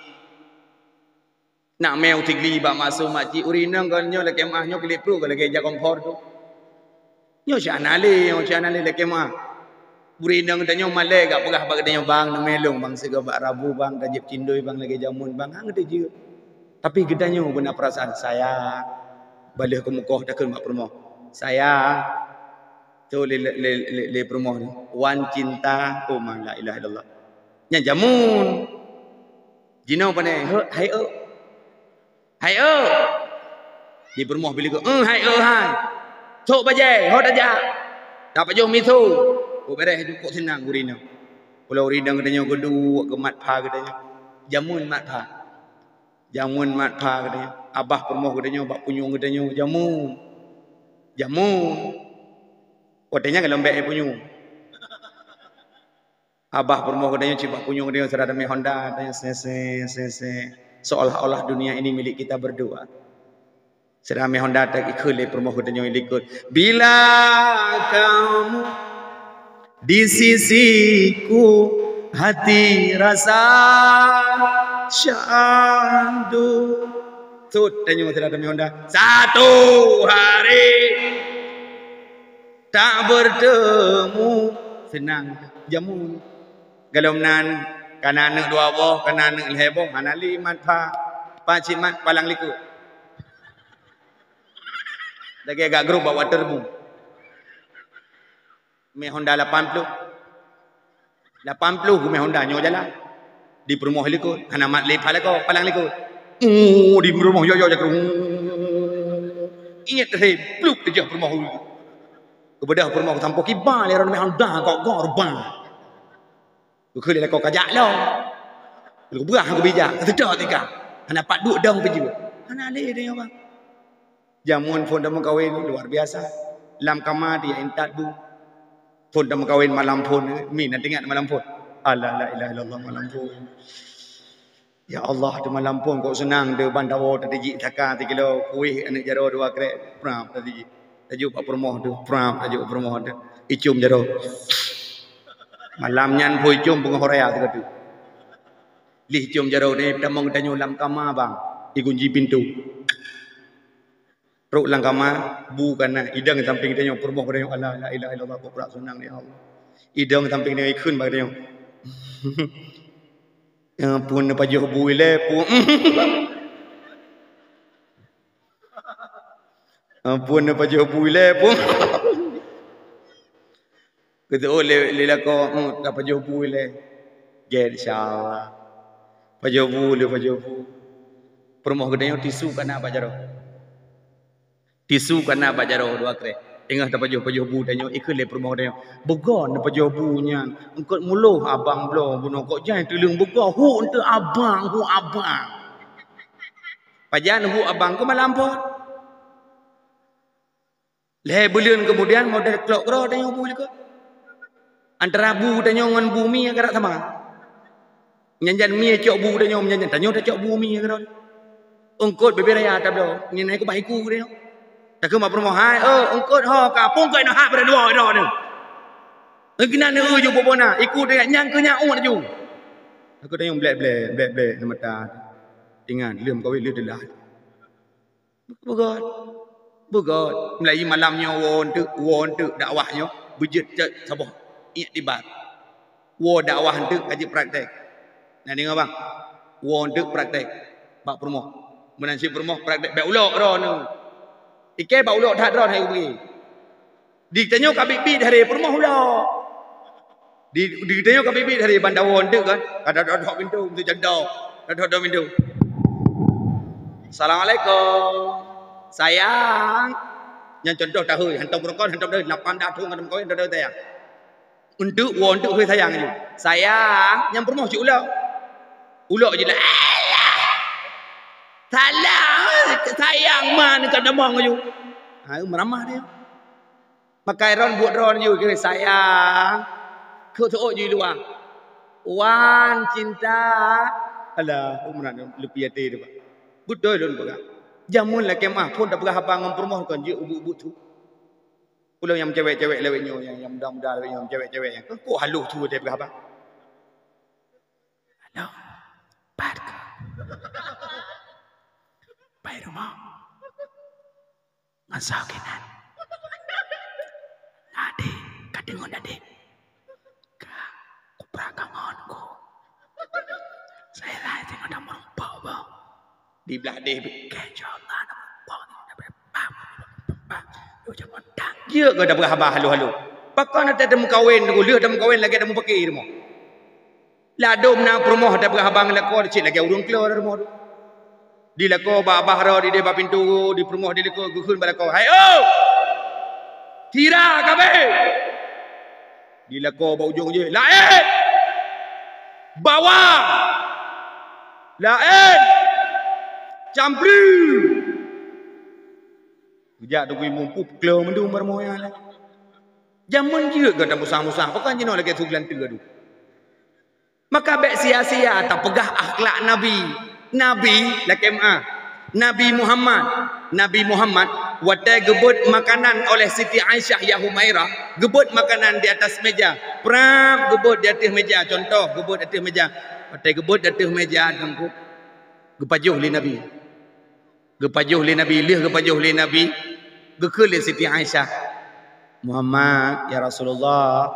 Nak mé u Sigli bak mak su makcik, ureueng inong kon nyoe lakée meuáh nyoe keu lhée ploh lagée ija kompor tu. Nyoe si hana lé, nyoe si hana lé lakée meuáh. Ureueng inong geutanyoe malée gak peugah bak geutanyoe, bang, neumé lôn, bang, sigoe bak Rabu, bang, tajieb cindoi, bang, lagée jameun, bang, han geutanyoe jeuet. Tapi geutanyoe beuna peurasaan, sayang, baleh keumukoh takheun bak peurumoh. Sayang, Tu lé, lé, lé, lé, lé peurumoh nyoe. Wan cinta, oh ma, la ilaha illallah. Nyan jameun. Jinoe pane, "Heu, hai eu. Hai eu." Di peurumoh bilikot, "Eh, hai eu hai. Sok bajée, ho tajak. Tapajoh miseue." Kok beureh jukok seunang ureueng inong. Pulo ureueng inong geutanyoe geuduek geumat pha geutanyoe. Jameun mat pha. Jameun mat pha geutanyoe. Abah peurumoh geutanyoe bak punyueng geutanyoe jameun. Jameun. Watée nyan golom bék punyueng. Abah peurumoh geutanyoe cit bak punyueng geutanyoe sira damé honda, geutanyoe sese, sese. Seolah-olah dunia ini milik kita berdua. Sira mé honda teuk ikheun lé peurumoh geutanyoe likot. Bila kamu di sisiku, hati rasa syahdu. Sot tanyoe sira damé honda. Satu hari tak bertemu, seunang jameun. Golom nan, kana aneuk dua boh, kana aneuk lhée boh, hana lé mat pha. Pha cit mat palang likot. Lagée gak grup bak waterboom. Mé honda lapan ploh. Lapan ploh geumé honda nyoe jalan. Di peurumoh likot, hana mat lé pha lakoe, palang likot. Oh, di peurumoh yo yo jakrong. Ingat hé, plup teujoh peurumoh. Keubeudah peurumoh sampoe kiba lé ron mé honda kok gor bang. Geukheun lé lakoe, "Kajak lom. Lôn beurah geubijak, ka seudok tika. Hana pat duek dong peujeuet." Hana lé tanyoe, bang. Jameun phon tameukawen luar biasa. Lam kama dia intat bu. Phon tameukawen malam phon, mi na teuingat malam phon. Allah, la ilaha illallah, malam phon. Ya Allah, teuma lam phon kok seunang deh, ban tawoe tatijik saka sikilo, kueh aneuk jaroe dua krek, prap tatijik. Tajok bak peurumoh tu, prap tajok bak peurumoh tu. Icom jaroe. Malam nyan phon icom beungoh raya sigoe teuk. Lheuh icom jaroe ni tamong tanyoe lam kama, bang. Igunci pintoe. Trok lam kama, bu ka na, idong sampéng tanyoe, peurumoh tanyoe, Allah, la ilaha illallah, kok brat seunang, ya Allah. Idong sampéng tanyoe, ikheun bak tanyoe. Ya ampun, neupajoh bu ilée, pu. Ampun, neupajoh bu ilée, pu. Geuteuôt lé, lé lakoe, "Hmm, tapajoh bu ilée." Gét, insya Allah. Pajoh bu lé, pajoh bu. Peurumoh geutanyoe tisu ka na bak jaroe. Tisu ka na bak jaroe dua krek. Teungoh tapajoh-pajoh bu tanyoe, ikheun lé peurumoh tanyoe, "Beugoe neupajoh bu nyan. Eungkôt muloh abang bloe bunoe, kok jai tuleueng beugoe, hu eunteuk abang, hu abang." Pajan hu abang keu malam phon. Lhée buleuen keumudian model klok keudroe tanyoe bu likot. Antara bu tanyoe ngon bu mi ka rab sama. Nyan jan mi cok bu tanyoe, nyan jan tanyoe tacok bu mi keudroe. Eungkôt bubé raya tabloe, nyan na keubah iku tanyoe. Takheun bak peurumoh, "Hai, oh, eungkôt ho ka, pungkot noh hak beureudua droe nyoe." Eungkôt na neu ju bubona, iku tanyoe nyang keu nyan uet ju. Aku tanyoe blek-blek, blek-blek na mata. Ingat, lheueh meukawen lheueh teulat. Beugöt. Beugöt. Mulai malam nyoe woe eunteuk, woe eunteuk dakwah nyoe beujeuet cit saboh iktibar. Woe dakwah eunteuk ka jeuet praktek. Na deungoe, bang? Woe eunteuk praktek bak peurumoh. Meunan cit peurumoh praktek bak ulok droeneuh. Ikei bak ulok that droeneuh hai ubé. Di tanyoe ka biet-biet hari peurumoh ulok. Di, di tanyoe ka biet-biet hari ban dawoe eunteuk kan. Ka dok-dok pintoe, meuti jadok. Dok-dok pintoe. "Assalamualaikum. Sayang." Nyan contoh tahôi, hantom rukon, hantom tahôi, lapan dah thôn hantom kawin, hantom tahôi sayang. Eunteuk, woe eunteuk, hôi sayang ju. "Sayang," nyan peurumoh cit ulok. Ulok jih lah. "Alah. Salah, sayang man ka damong ju." Ha, meuramah dia. Makai ron buet ron ju kira sayang. Keu seuôt ju luwa. Wan cinta. Alah, umran leupie até tu, Pak. Beutôi lôn peugah. Jameun lakée meuah phon tapeugah haba ngon peurumoh kon jeuet ubit-ubit su. Ulôn nyang cewek-cewek lawét nyoe, nyang, nyang muda-muda lawét nyoe, cewek-cewek nyang kok halôh su tapeugah haba. Halo. Pat keu. Pai rumoh. Ngon soe keunan? Adék, ka deungon adék. Ka, kubra kangon ku. Saya lah jangan ada merumpok, bang. Di blah deh, kecoh Allah, ada merumpok ni, ada bebang, bebang. Yo, jangan dah. Dia kau dah berhaba halo-halo. Pakon ada temu kawin, leuh temu kawin lagi temu pakai rumah. Ladôm na peurumoh tapeugah haba ngon lakoe, cit lagée ureuëng klo lam rumoh tu. Di lakoe bak babah droe di deh bak pintoe, di peurumoh di lakoe geukheun bak lakoe, "Hai oh! Sira kabeh!" Di lakoe bak ujong jih, "Laén! Bawang! Laén! Campli!" Geujak teugui mumpuk klo mandum lam rumoh nyan. Jameun jeuet gata musah-musah, pakon jinoe lagée su geulanteue tu. Maka bék sia-sia tapeugah akhlak Nabi. Nabi, lakée meuah. Nabi Muhammad. Nabi Muhammad, watée geubeuet makanan oleh Siti Aisyah ya Humairah, geubeuet makanan di atas meja. Prap geubeuet di ateueh meja. Contoh, geubeuet ateueh meja. Watée geubeuet di ateueh meja, teungku, geupajoh lé Nabi. Geupajoh lé Nabi, lheueh geupajoh lé Nabi, geukheun lé Siti Aisyah, "Muhammad, ya Rasulullah,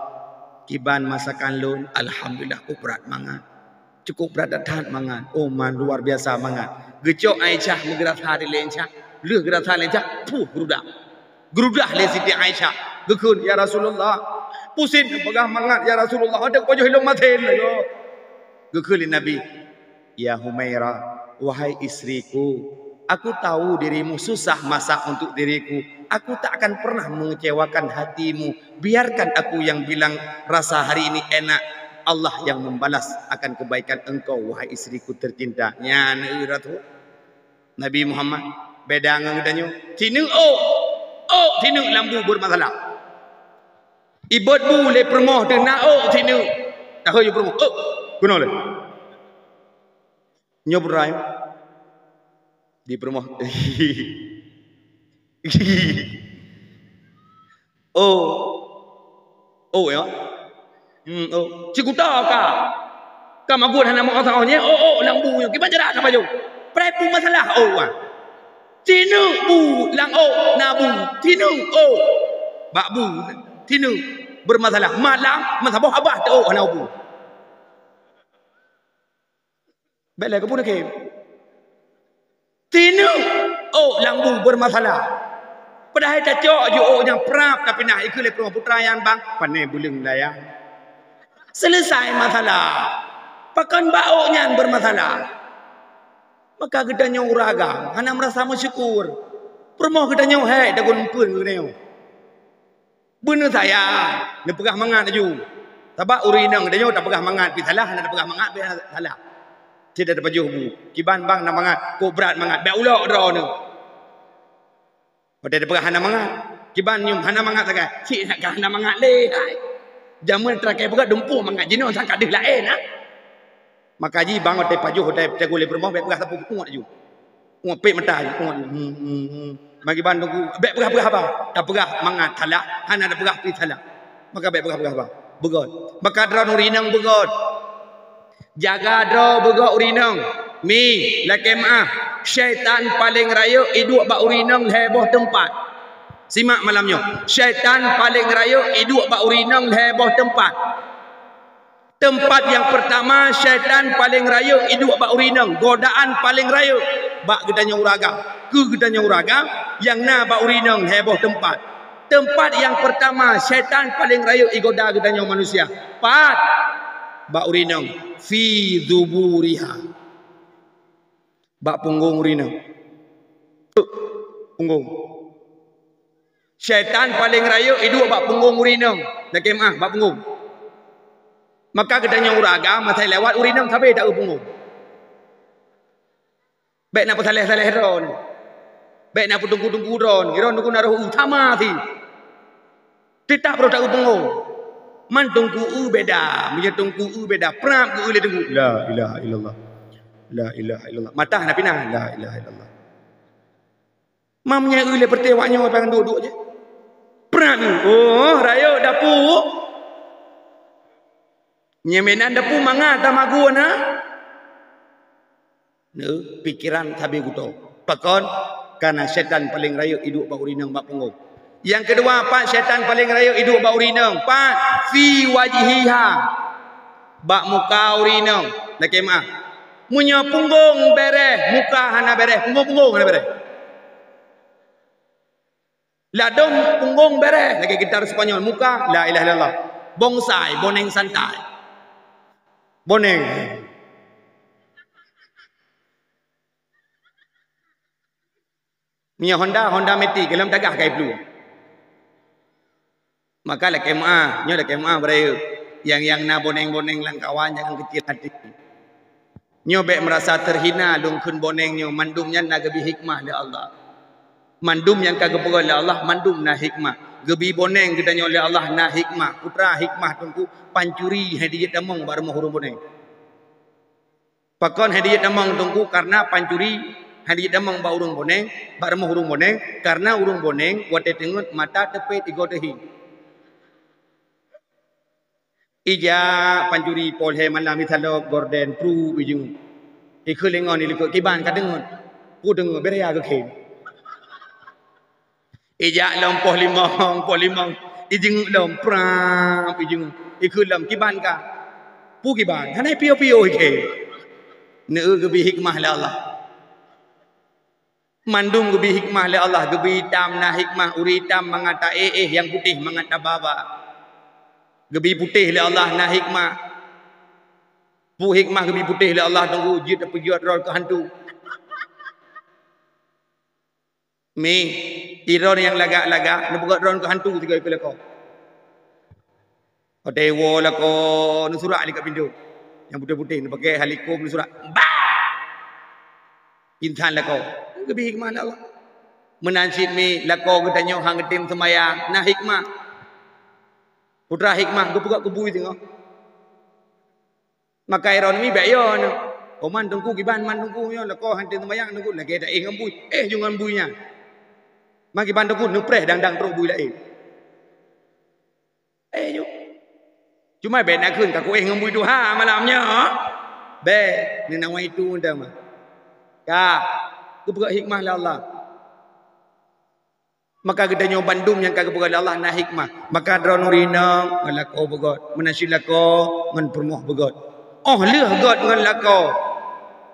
kiban masakan lôn?" "Alhamdulillah, kok brat mangat. Cukup brat that mangat." Oh, man, luar biasa mangat. Geucok Aisyah meugeurasa di leuen Aisyah, lheueh geurasa leuen Aisyah, puh, geurudah. Geurudah lé Siti Aisyah, geukheun, "Ya Rasulullah, pusing peugah mangat, ya Rasulullah, ada pajoh ilong maté lagée." Geukheun lé Nabi, "Ya Humaira, wahai istriku, aku tahu dirimu susah masak untuk diriku. Aku tak akan pernah mengecewakan hatimu. Biarkan aku yang bilang rasa hari ini enak. Allah yang membalas akan kebaikan engkau, wahai istriku tercinta. Nyan, eh, Rasul Nabi Muhammad. Beda ngon geutanyoe. Sineuk ôk. Ôk sineuk lam bu bermasalah. Ibot bu lé peurumoh teuh na ôk sineuk. Tahu yue peurumoh. Ôk. Keunoe lé. Nyoe burai. Di peurumoh. Oh. Oh, ya. Hmm, oh. Cikuta ka. Ka magot hana meuoh saoh nyoe. Oh, oh, lam bu nyoe. Kiban cara ka pajoh. Prai bu masalah. Oh, ah. Sineuk bu lam ôk na bu. Sineuk ôk. Bak bu. Sineuk bermasalah. Malam, meusaboh abah teu ôk hana bu. Bèk lé keupeue neukhem. Sineuk ôk lam bu bermasalah. Padahai tacok ju ôk nyang prap, tapi na ikeu lé peurumoh putra nyan bang, pané buleueng layang. Selesai masalah. Pakon bak ôk nyan bermasalah. Maka geutanyoe ureueng agam hana meurasa meusyukur. Peurumoh geutanyoe hék dagon eumpeuen geutanyoe. Beuneuh sayang, neupeugah mangat laju. Sabab ureueng inong tanyoe tapeugah mangat pih salah, hana tapeugah mangat pih salah. Cit tapajoh bu. Kiban bang na mangat, kok brat mangat, bèk ulok droeneuh. Watèe tapeugah hana mangat, kiban nyoe hana mangat sagai. Cit ka hana mangat lé, hai. Jameun teurakèe peugah dumpeue mangat jinoe sang ka deuh laén, ha. Maka jih bang watèe pajoh, watèe teugoh lé peurumoh, bèk peugah sapeue, uet laju. Uet pèt mata laju, uet. Hmm, hmm, hmm. Magi ban teungku, bèk peugah-peugah haba. Tapeugah mangat salah, hana tapeugah pih salah. Maka bèk peugah-peugah haba. Beugöt. Maka droeneuh ureueng inong beugöt. Jaga droe beugöt ureueng inong. Mi, lakèe meu'ah. Syaitan paleng rayeuk iduek bak ureueng inong lhèe boh teumpat. Simak malam nyoe. Syaitan paleng rayeuk iduek bak ureueng inong lhèe boh teumpat. Teumpat nyang peurtama, syaitan paleng rayeuk iduek bak ureueng inong, godaan paleng rayeuk bak geutanyoe ureueng agam. Keu geutanyoe ureueng agam nyang na bak ureueng inong lhèe boh teumpat. Teumpat nyang peurtama, syaitan paleng rayeuk igoda geutanyoe manusia. Pat? Bak ureueng inong. Fi zuburiha. Bak punggong ureueng inong. Punggong. Syaitan paleng rayeuk iduek bak punggong ureueng inong. Lakèe meu'ah, bak punggong. Maka geutanyoe ureueng agam, masa lewat ureueng inong sabé taeu punggong. Bèk na peusaleh-saleh droeneuh. Bèk na peuteungku-teungku droeneuh. Droeneuh na roh sama si. Teutap roh taeu punggong. Man teungku eu beda, meunyoe teungku eu beda, prap geu eu lé teungku. La ilaha illallah. La ilaha illallah. Mata na pinah. La ilaha illallah. Man meunyoe eu lé peureuté awak nyoe, pangan duek-duek jih. Prap eu. Oh, rayeuk dapu. Nyang meunan dapu mangat tamagun na. Neu, pikeran sabe geuto. Pakon? Karena syaitan paleng rayeuk iduek bak ureueng inong bak punggong. Nyang keudua, pat syaitan paleng rayeuk iduek bak ureueng inong? Pat? Fi wajhiha. Bak muka ureueng inong. Lakèe meu'ah. Meunyoe punggong bèrèh, muka hana bèrèh, punggong-punggong hana bèrèh. Ladôm punggong bèrèh, lagèe gitar Spanyol, muka, la ilaha illallah. Bonsai, boneng santai. Boneng. Meunyoe Honda, Honda Matic, lom tagah ka iplueng. Maka lakèe meu'ah, nyoe lakèe meu'ah beurayeuk. Nyang, nyang na boneng-boneng lam kawan, jangan kecil hati. Nyoe bèk meurasa teuhina lôn kheun boneng nyoe, mandum nyan na geubri hikmah lé Allah. Mandum nyang ka geupeugöt lé Allah, mandum na hikmah. Geubri boneng geutanyoe lé Allah na hikmah. Peue teuma hikmah teungku? Pancuri han jeuet tamong bak rumoh ureueng boneng. Pakon han jeuet tamong teungku? Karena pancuri han jeuet tamong bak ureueng boneng, bak rumoh ureueng boneng, karena ureueng boneng watèe teungeut mata teupet igoe teuhi. Ijak pancuri poh lhèe malam isalop gorden pru ijeuet. Ikheun lé ngon ilikot kiban ka deungon. Peue deungon, bèrèh ya geukheun. Ijak lom poh limong, poh limong ijeuet lom prap ijeuet. Ikheun lom kiban ka. Peue kiban? Hana piôh-piôh ikheun. Neu geubri hikmah lé Allah. Mandum geubri hikmah lé Allah, geubri itam na hikmah, ureueng itam mangat ta-éh-éh, nyang putéh mangat tababa. Geubri putéh lé Allah na hikmah. Peue hikmah geubri putéh lé Allah teungku? Jeuet tapeujeuet droe keu hantu. Mi, droe nyang lagak-lagak, neupeugöt droe keu hantu sigoe keu lakoe. Watèe woe lakoe neusurak di pintoe. Nyang putéh-putéh neupakè halikom neusurak. Bah! Pingsan lakoe. Geubri hikmah lé Allah. Meunan cit mi lakoe geutanyoe han geutem seumayang, na hikmah. Putra hikmah geupeugah keu bui singoh. Maka droeneuh mi bèk yo nyoe. Oman teungku kiban man teungku nyoe lakoe han tem seumayang teungku lagèe taéh ngon bui. Éh ju ngon bui nyan. Man kiban teungku neupreh dang-dang trok bui laén. Éh ju. Cuma bèk nakheun ka kuéh ngon bui tuha malam nyoe. Bèk, neunawai itu mantong mah. Ka, geupeugah hikmah lé Allah. Maka geutanyoe bandum nyang ka geupeugah lé Allah na hikmah. Maka droeneuh rinong ngon lakoe beugöt, meunan cit lakoe ngon peurumoh beugöt. Óh lheueh göt ngon lakoe,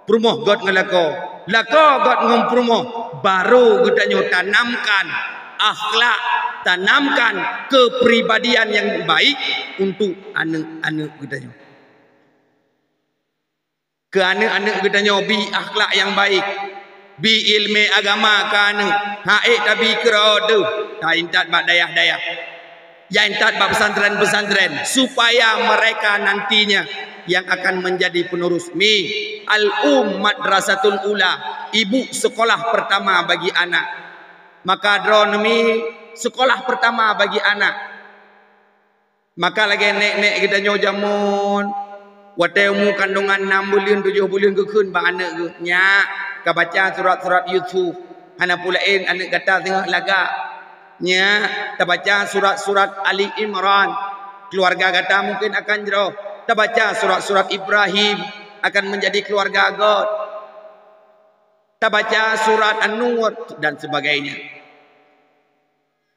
peurumoh göt ngon lakoe, lakoe göt ngon peurumoh, baru geutanyoe tanamkan akhlak, tanamkan kepribadian yang baik untuk aneuk-aneuk geutanyoe. Keu aneuk-aneuk geutanyoe bi akhlak nyang baik, bi ileumèe agama keu aneuk, han ék tabi keudroe teuh, taintat bak dayah-dayah, taintat bak pesantren-pesantren, supaya mereka nantinya yang akan menjadi penerus. Mi, al-um madrasatul ula, ibu sekolah pertama bagi anak. Maka droeneuh mi sekolah pertama bagi anak. Maka lagèe nèk-nèk geutanyoe jameun, watèe umu kandongan nam buleuen, tujoh buleuen geukheun bak aneuk geuh, "Nyak, ka baca surat-surat Yusuf, hana peue laén aneuk gata singoh lagak. Nyak, tabaca surat-surat Ali Imran, keluarga gata mungkin akan jroh. Tabaca surat-surat Ibrahim, akan menjadi keluarga göt. Tabaca surat An-Nur," dan sebagainya.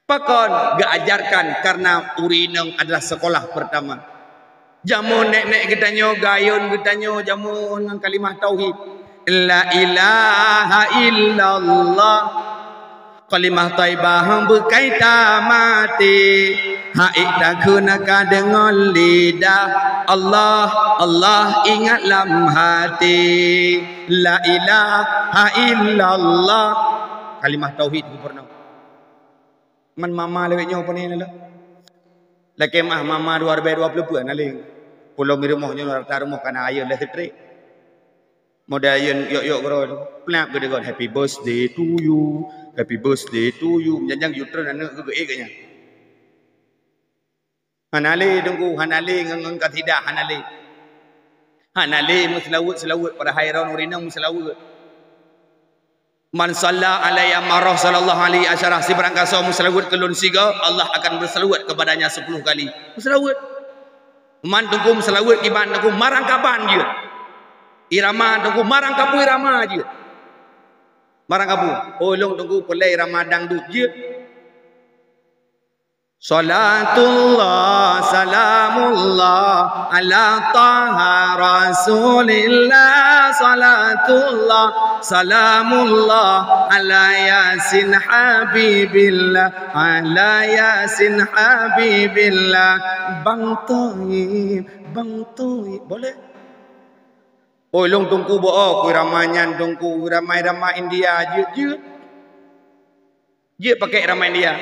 Pakon geuajarkan? Karena ureueng inong adalah sekolah pertama. Jameun nèk-nèk geutanyoe, gayôn geutanyoe jameun ngon kalimah tauhid. La ilaha illallah. Kalimah thaibah beukai tamaté. Han ék takheun ka deungon lidah. Allah, Allah ingat lam haté. La ilaha illallah. Kalimah tauhid geupeureunoe. Man mama lawét nyoe pane lala. Lakèe meu'ah mama dua ribèe dua ploh peuet na lé. Pulo mi rumoh nyoe rata rumoh kana ayeuen lé seutrék. Model ayeuen yok-yok keudroe tu. Plak geudeungon, "Happy birthday to you. Happy birthday to you." Meujang-jang jutreun aneuk geuh geuék geuh nyan. Hana lé teungku, hana lé ngon, ngon kasidah, hana lé. Hana lé meuseulaweuet-seulaweuet, padahai droeneuh ureueng inong meuseulaweuet. "Man shalla alayya marrah sallallahu alaihi asyarah," sibarang gasoe meuseulaweuet keu lôn sigoe, Allah akan berselawat kepadanya sepuluh kali. Meuseulaweuet. Man teungku meuseulaweuet kiban teungku marang kaban jeuet. Irama teungku marang kapeue irama jeuet. Marang kapeue. Oh, lôn teungku peureulèe irama dangdut jeuet. Salatullah, salamullah, ala Taha Rasulillah. Salatullah, salamullah, ala Yasin Habibillah, ala Yasin Habibillah. Bang Toib, Bang Toib. Boleh? Oi, lôn teungku boh, kui rama nyan teungku, kui rama-rama India jeuet-jeuet. Jeuet pakai rama India.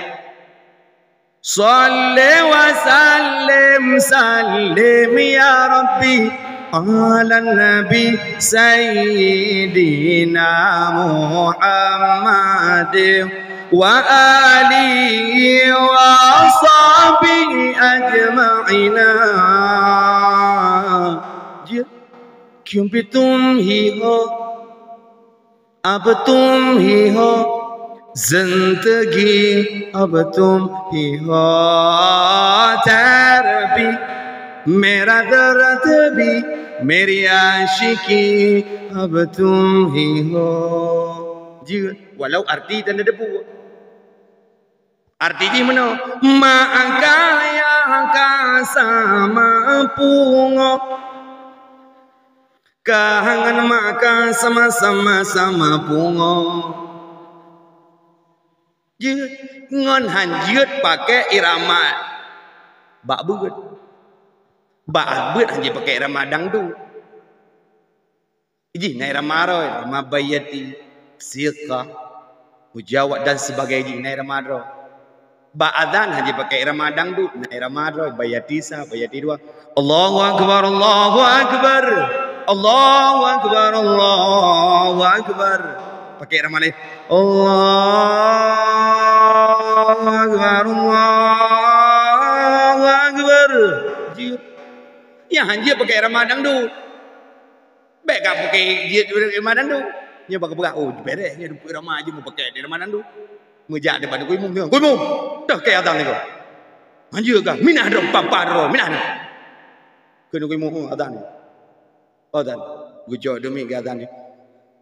Salli wa sallim, sallim ya Rabbi, ala Nabi Sayyidina Muhammad wa alihi wa sahbihi ajma'ina. Jeuet. Kyum pi tum hi ho, ab tum hi ho, zindagi ab tum hi ho, tarbi, mera dard bhi, meri aashiki ab tum hi ho. Jeuet, walau arti tan na teupeue. Arti jih meunoe, mak kah yah ka sama pungoh, kah ngon mak kah sama-sama, sama pungoh. Jeuet, ngon han jeuet pakai irama bak beuet. Bak beuet han jeuet pakai irama dangdut. Jih na irama droe, irama baiyati, siqah, mujawad dan sebagainya, jih na irama droe. Bak azan hana jipakè irama dangdut, na irama droe, bayati sa, bayati dua. Allahu akbar, Allahu akbar. Allahu akbar, Allahu akbar. Pakè irama laén. Allahu akbar, Allahu akbar. Jeuet. Nyan hana jeuet pakè irama dangdut. Bèk ka pakè jeuet irama dangdut. Nyan bak peugah, "Oh, beureh nyan, irama jeuet mupakè irama dangdut." Meujak di bak Teungku Imum, "Teungku Imum, toh kèe azan nyoe." "Hana jeuet kah? Minah droe, papa droe, minah droe." Kheun Teungku Imum, "Oh, azan." Azan. Geucok demi keu azan.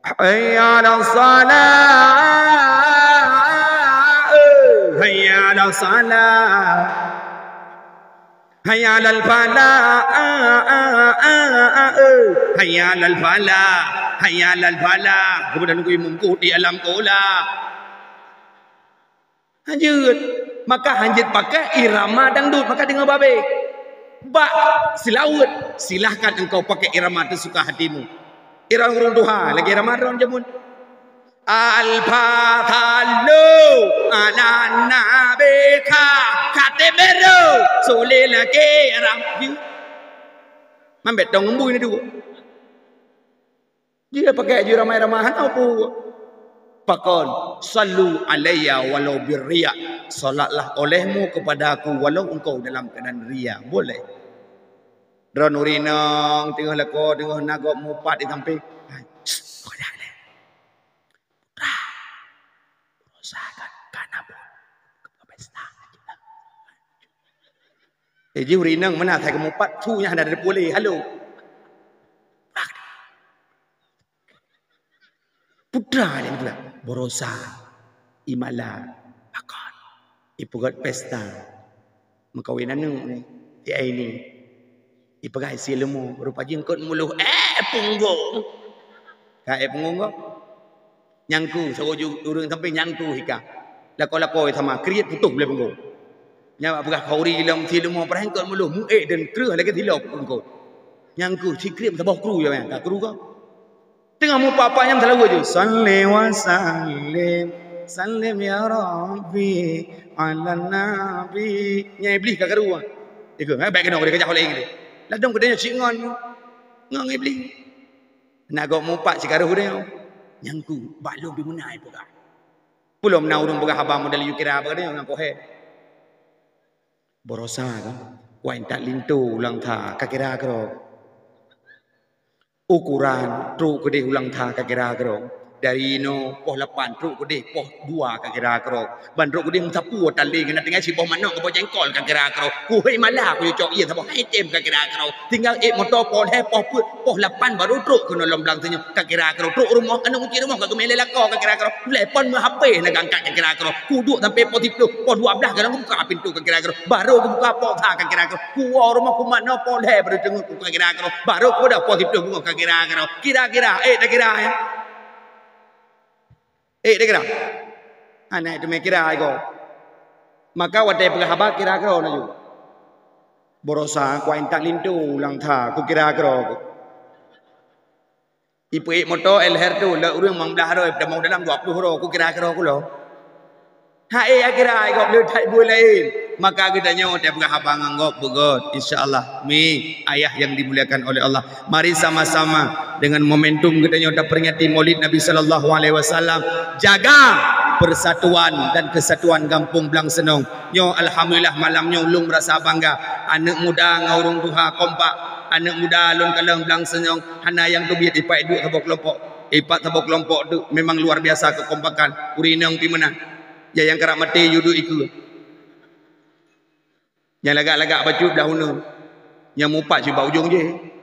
"Hayya 'alas shalah. Hayya 'alas shalah. Hayya 'alal falah. Hayya 'alal falah. Hayya 'alal falah." Kemudian Teungku Imum, "Kudi alam kula." Hana jeuet. Maka hana jeuet pakè irama dangdut, maka deungö babé. Bak seulaweuet, silahkan engkau pakai irama tersuka hatimu. Irama ureueng tuha, lagèe irama droe jameun. Al-Fatihah, ala Nabi, ka, ka teubeureu, soleh lagèe irama. Mambet tong embui ni dua. Jeuet pakè jeuet ramai-ramai, hana peue. Pakon, "Sallu alayya walau birriya." Salatlah olehmu kepada aku walau engkau dalam keadaan ria. Boleh. Droeneuh ureueng inong teungoh lakoe, teungoh na gob mupat di sampéng. Hai, shh, peugah lé. Putra, berusaha kan, kana pun. Ke pesta. Eh, jih ureueng inong meunan asai geumupat, su nyan hana teupeue lé, halo. Putra nyan putra. Berusaha. Imala. Pakon. Ipeugöt pesta. Meukawen aneuk ni. Di ai ni. Ipeugah isi leumo. Rupa jih eungkôt muloh. Eh, punggong. Ka eh punggong kah? Nyangku, saboh ju-, ureueng sampéng nyangku hika. Lakoe-lakoe sama, kriet putôh bulèe punggong. Nyan bak peugah khauri lom si leumo, peurangkot muloh, muék dan kreueh lagèe silop pungkot. Nyangku, si kriet saboh kru ya, ka kru kah? Teungoh mupat-pat nyan meusalaweuet ju. "Shalli wa sallim, sallim ya Rabbi, 'alan Nabi." Nyan Iblih ka karu. Ikut, eh, bèk keunoe, dia kejak oleh Iblih. Ladôm keu dia cit ngon, ngon Iblih. Na gob mupat sikarôh geutanyoe. Nyangku, bak lôn pih meunan ipeugah. Peulom na ureueng peugah haba model yue kira bak geutanyoe nyang kohe. Berusaha kan? Wai, intat linto ulang that, ka kira keudroe. Ukuran, trok keudeh ulang that, ka kira keudroe. Dari inoe poh lapan trok keudeh poh dua ka kira keudroe. Ban trok keudeh meusapeue tali keunan tinggai siboh manok keuboh jengkol ka kira keudroe. Kuhôi mala kuyue cok ie saboh hai tem ka kira keudroe. Tinggai ék moto poh lhèe poh peuet poh lapan baru trok keunoe lom blang sinyoe ka kira keudroe. Trok rumoh aneuk kunci rumoh ka geumè lé lakoe ka kira keudroe. Lhèe pon meuhapé na gangkat ka kira keudroe. Kuduek sampai poh siplôh poh dua blaih kadang kubuka pintoe ka kira keudroe. Baru kubuka poh sa ka kira keudroe. Kuwoe rumoh kumat na poh lhèe baru teungeut ka kira keudroe. Baru kuda poh siplôh beungoh ka kira keudroe. Kira-kira, eh, dak kira, ya. Eh, dak kira. Aneuk teumè kira, iko. Maka watèe peugah haba kira keudroe na ju. Berusaha kuat intat linto ulang that, ku kira keudroe ku. Ipeuék moto L H R tu, lheueh ureueng limong blaih droe, tamong dalam dua ploh droe, ku kira keudroe ku lom. Hai, ya kira, gob le that buet laén. Maka geutanyoe tapeugah haba ngon gob beugöt, insya Allah. Mi, ayah yang dimuliakan oleh Allah. Mari sama-sama dengan momentum geutanyoe taperingati Maulid Nabi sallallahu alaihi wasallam, jaga persatuan dan kesatuan Gampông Blang Seunong. Nyoe alhamdulillah malam nyoe ulôn merasa bangga. Aneuk muda ngon ureueng tuha kompak. Aneuk muda lôn kalon Blang Seunong hana nyang teubiet ipat duek saboh keulompok. Ipat saboh keulompok tu memang luar biasa kekompakan. Ureueng inong pih meunan. Ya nyang karap maté yue duek ikeue. Nyang lagak-lagak bacut blah uneuen. Nyang mupat cit bak ujong jih.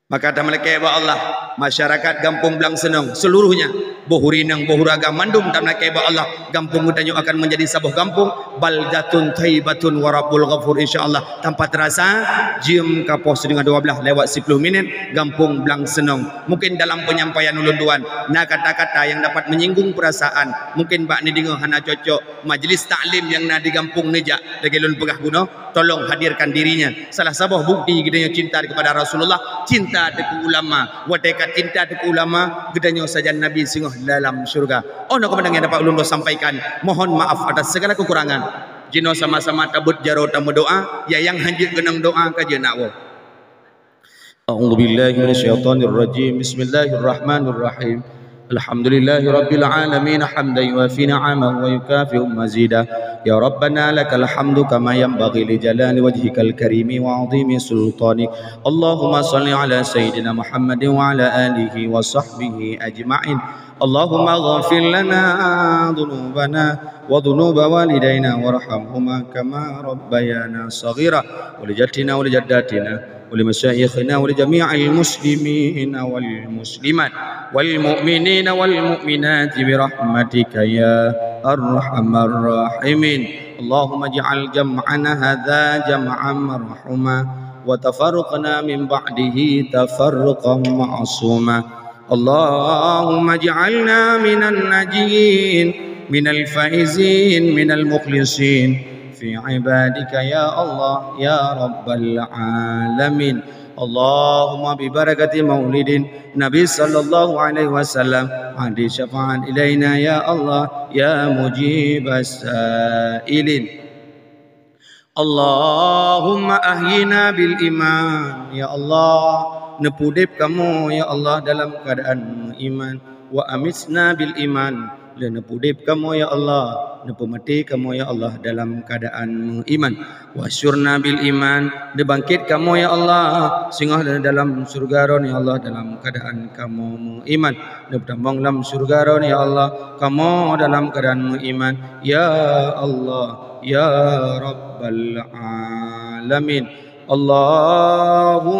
Maka tameulakèe bak Allah, masyarakat Gampông Blang Seunong seluruhnya, boh ureueng inong, boh ureueng agam, mandum tameulakèe bak Allah, gampông geutanyoe akan menjadi saboh gampông, baldatun thaibatun wa rabbun ghafur, insya Allah. Tanpa terasa, jeuem ka poh siteungoh dua blaih lewat siploh minit, Gampông Blang Seunong. Mungkin dalam penyampaian ulôn tuan, na kata-kata yang dapat menyinggung perasaan, mungkin bak neudeungoe hana cocok, majlis taklim nyang na di gampông neujak, lagèe lôn peugah bunoe, tolong hadirkan dirinya. Salah saboh bukti geutanyoe cinta kepada Rasulullah, cinta teuh keu ulama. Watèe ka cinta teuh keu ulama, geutanyoe sajan Nabi singoh dalam syurga. Oh, na keumandang nyang dapat ulôn sampaikan. Mohon maaf atas segala kekurangan. Jinoe sama-sama tabeuet jaroe tameudoa, ya nyang hanjeuet keunong doa ka jeuet nak woe. أعوذ بالله من الشيطان الرجيم. بسم الله الرحمن الرحيم. الحمد لله رب العالمين، حمدا يوافي نعمه ويكافئ مزيده. يا ربنا لك الحمد كما ينبغي لجلال وجهك الكريم وعظيم سلطانك. اللهم صل على سيدنا محمد وعلى آله وصحبه أجمعين. اللهم اغفر لنا ذنوبنا وذنوب والدينا وارحمهما كما ربيانا صغيرا، ولجدنا ولجداتنا ولمشايخنا ولجميع المسلمين والمسلمات والمؤمنين والمؤمنات برحمتك يا أرحم الراحمين. اللهم اجعل جمعنا هذا جمعا مرحوما وتفرقنا من بعده تفرقا معصوما. اللهم اجعلنا من الناجين، من الفائزين، من المخلصين في عبادك يا الله يا رب العالمين. اللهم ببركة مولد النبي صلى الله عليه وسلم أهد الشفاعة إلينا يا الله يا مجيب السائلين. Allahumma ahyina bil iman. Ya Allah, neupeudeb kamoe, ya Allah, dalam keadaan meuiman. Wa amitna bil iman. Dan neupeudeb kamoe, ya Allah, neupeumaté kamoe, ya Allah, dalam keadaan meuiman. Wa syurna bil iman. Neubangkét kamoe, ya Allah, singoh dalam syurga Droen, ya Allah, dalam keadaan kamoe meuiman. Neupeutamong lam syurga Droen, ya Allah, kamoe dalam keadaan meuiman. Ya Allah, ya Rabbal Alamin. Allahumma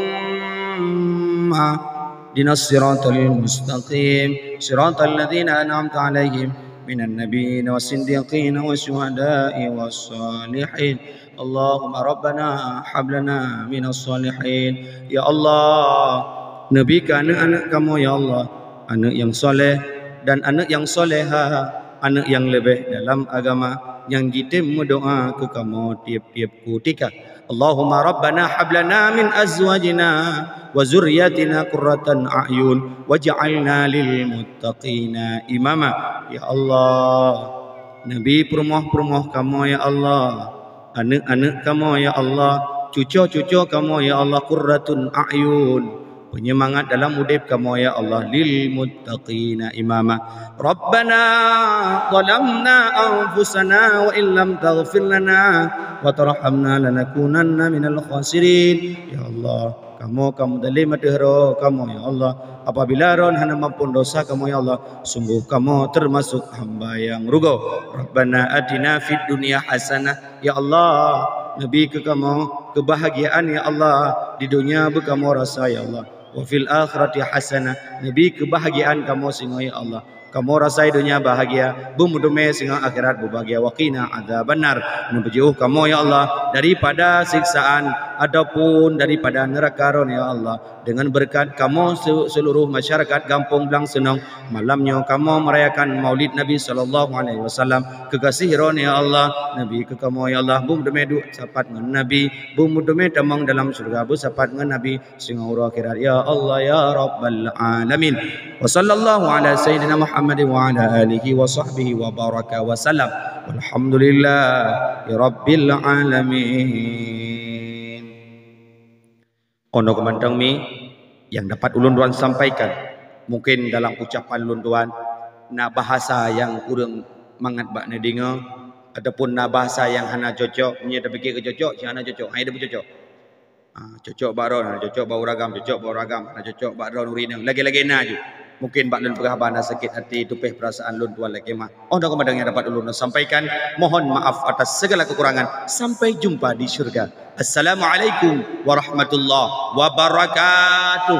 ihdinas siratal mustaqim, siratal ladzina an'amta 'alaihim minan nabiyyin was siddiqin was syuhada'i was shalihin. Allahumma rabbana hab lana minas shalihin. Ya Allah, neubi keu aneuëk-aneuëk kamoe, ya Allah, aneuëk nyang saleh dan aneuëk nyang salehah, aneuëk nyang leubeh dalam agama, nyang jitem meudoa keu kamoe tieb-tieb kutika. Allahumma rabbana hab lana min azwajina wa dzurriyyatina qurratan a'yun waj'alna lil muttaqina imama. Ya Allah, neubi peurumoh-peurumoh kamoe, ya Allah, aneuëk-aneuëk kamoe, ya Allah, cucoe-cucoe kamoe, ya Allah, qurratun a'yun, peunyemangat dalam udeb kamoe, ya Allah, lil muttaqina imama. Rabbana zalamna anfusana wa illam taghfir lana wa tarhamna lanakunanna minal khasirin. Ya Allah, kamoe ka meuzalim ateueh droe kamoe, ya Allah. Apabila Droen hana mampon dosa kamoe, ya Allah, sunggoh kamoe teumasok hamba nyang rugoe. Rabbana atina fid dunya hasanah. Ya Allah, neubi keu kamoe keubahgiaan, ya Allah, di donya beu kamoe rasa, ya Allah. Wa fil akhirati hasanah, neubi keubahgiaan kamoe singoh, ya Allah. Kamoe rasa di donya bahgia, beumeuteumé singoh akhirat beubahgia. Wa qina adzabannar, neupeujiôh kamoe, ya Allah, daripada siksaan ataupun daripada neuraka Droen, ya Allah. Dengan beureukat kamoe se-, seuluruh masyarakat gampông Blang Seunong, malam nyoe kamoe meurayakan Maulid Nabi sallallahu alaihi wasallam. Keugaséh Droen, ya Allah, neubi keu kamoe, ya Allah, beumeuteumé duek sapat ngon Nabi, beumeuteumé tamong dalam syeuruga beusapat ngon Nabi singoh uroe akhirat, ya Allah, ya Rabbal Alamin. Wa sallallahu ala sayyidina Muhammadin wa ala alihi wa sahbihi wa baraka wa sallam. Walhamdulillahi rabbil alamin. Ono keumantong mi nyang dapat ulôn tuan sampaikan. Mungkin dalam ucapan lôn tuan na bahasa nyang kureueng mangat bak neudeungoe, ataupun na bahasa nyang hana cocok. Meunyoe tapike keu cocok, cit hana cocok, hai deuh cocok. Ah, cocok bak droe, hana cocok bak ureueng agam, cocok bak ureueng agam, hana cocok bak droe ureueng inong. Lagée-lagée na ju. Mungkin bak lôn peugah haba na sakét hati, tupéh peurasaan lôn tuan lakée mah. Oh, na keumantong nyang dapat ulôn sampaikan. Mohon maaf atas segala kekurangan. Sampai jumpa di syurga. Assalamualaikum warahmatullahi wabarakatuh.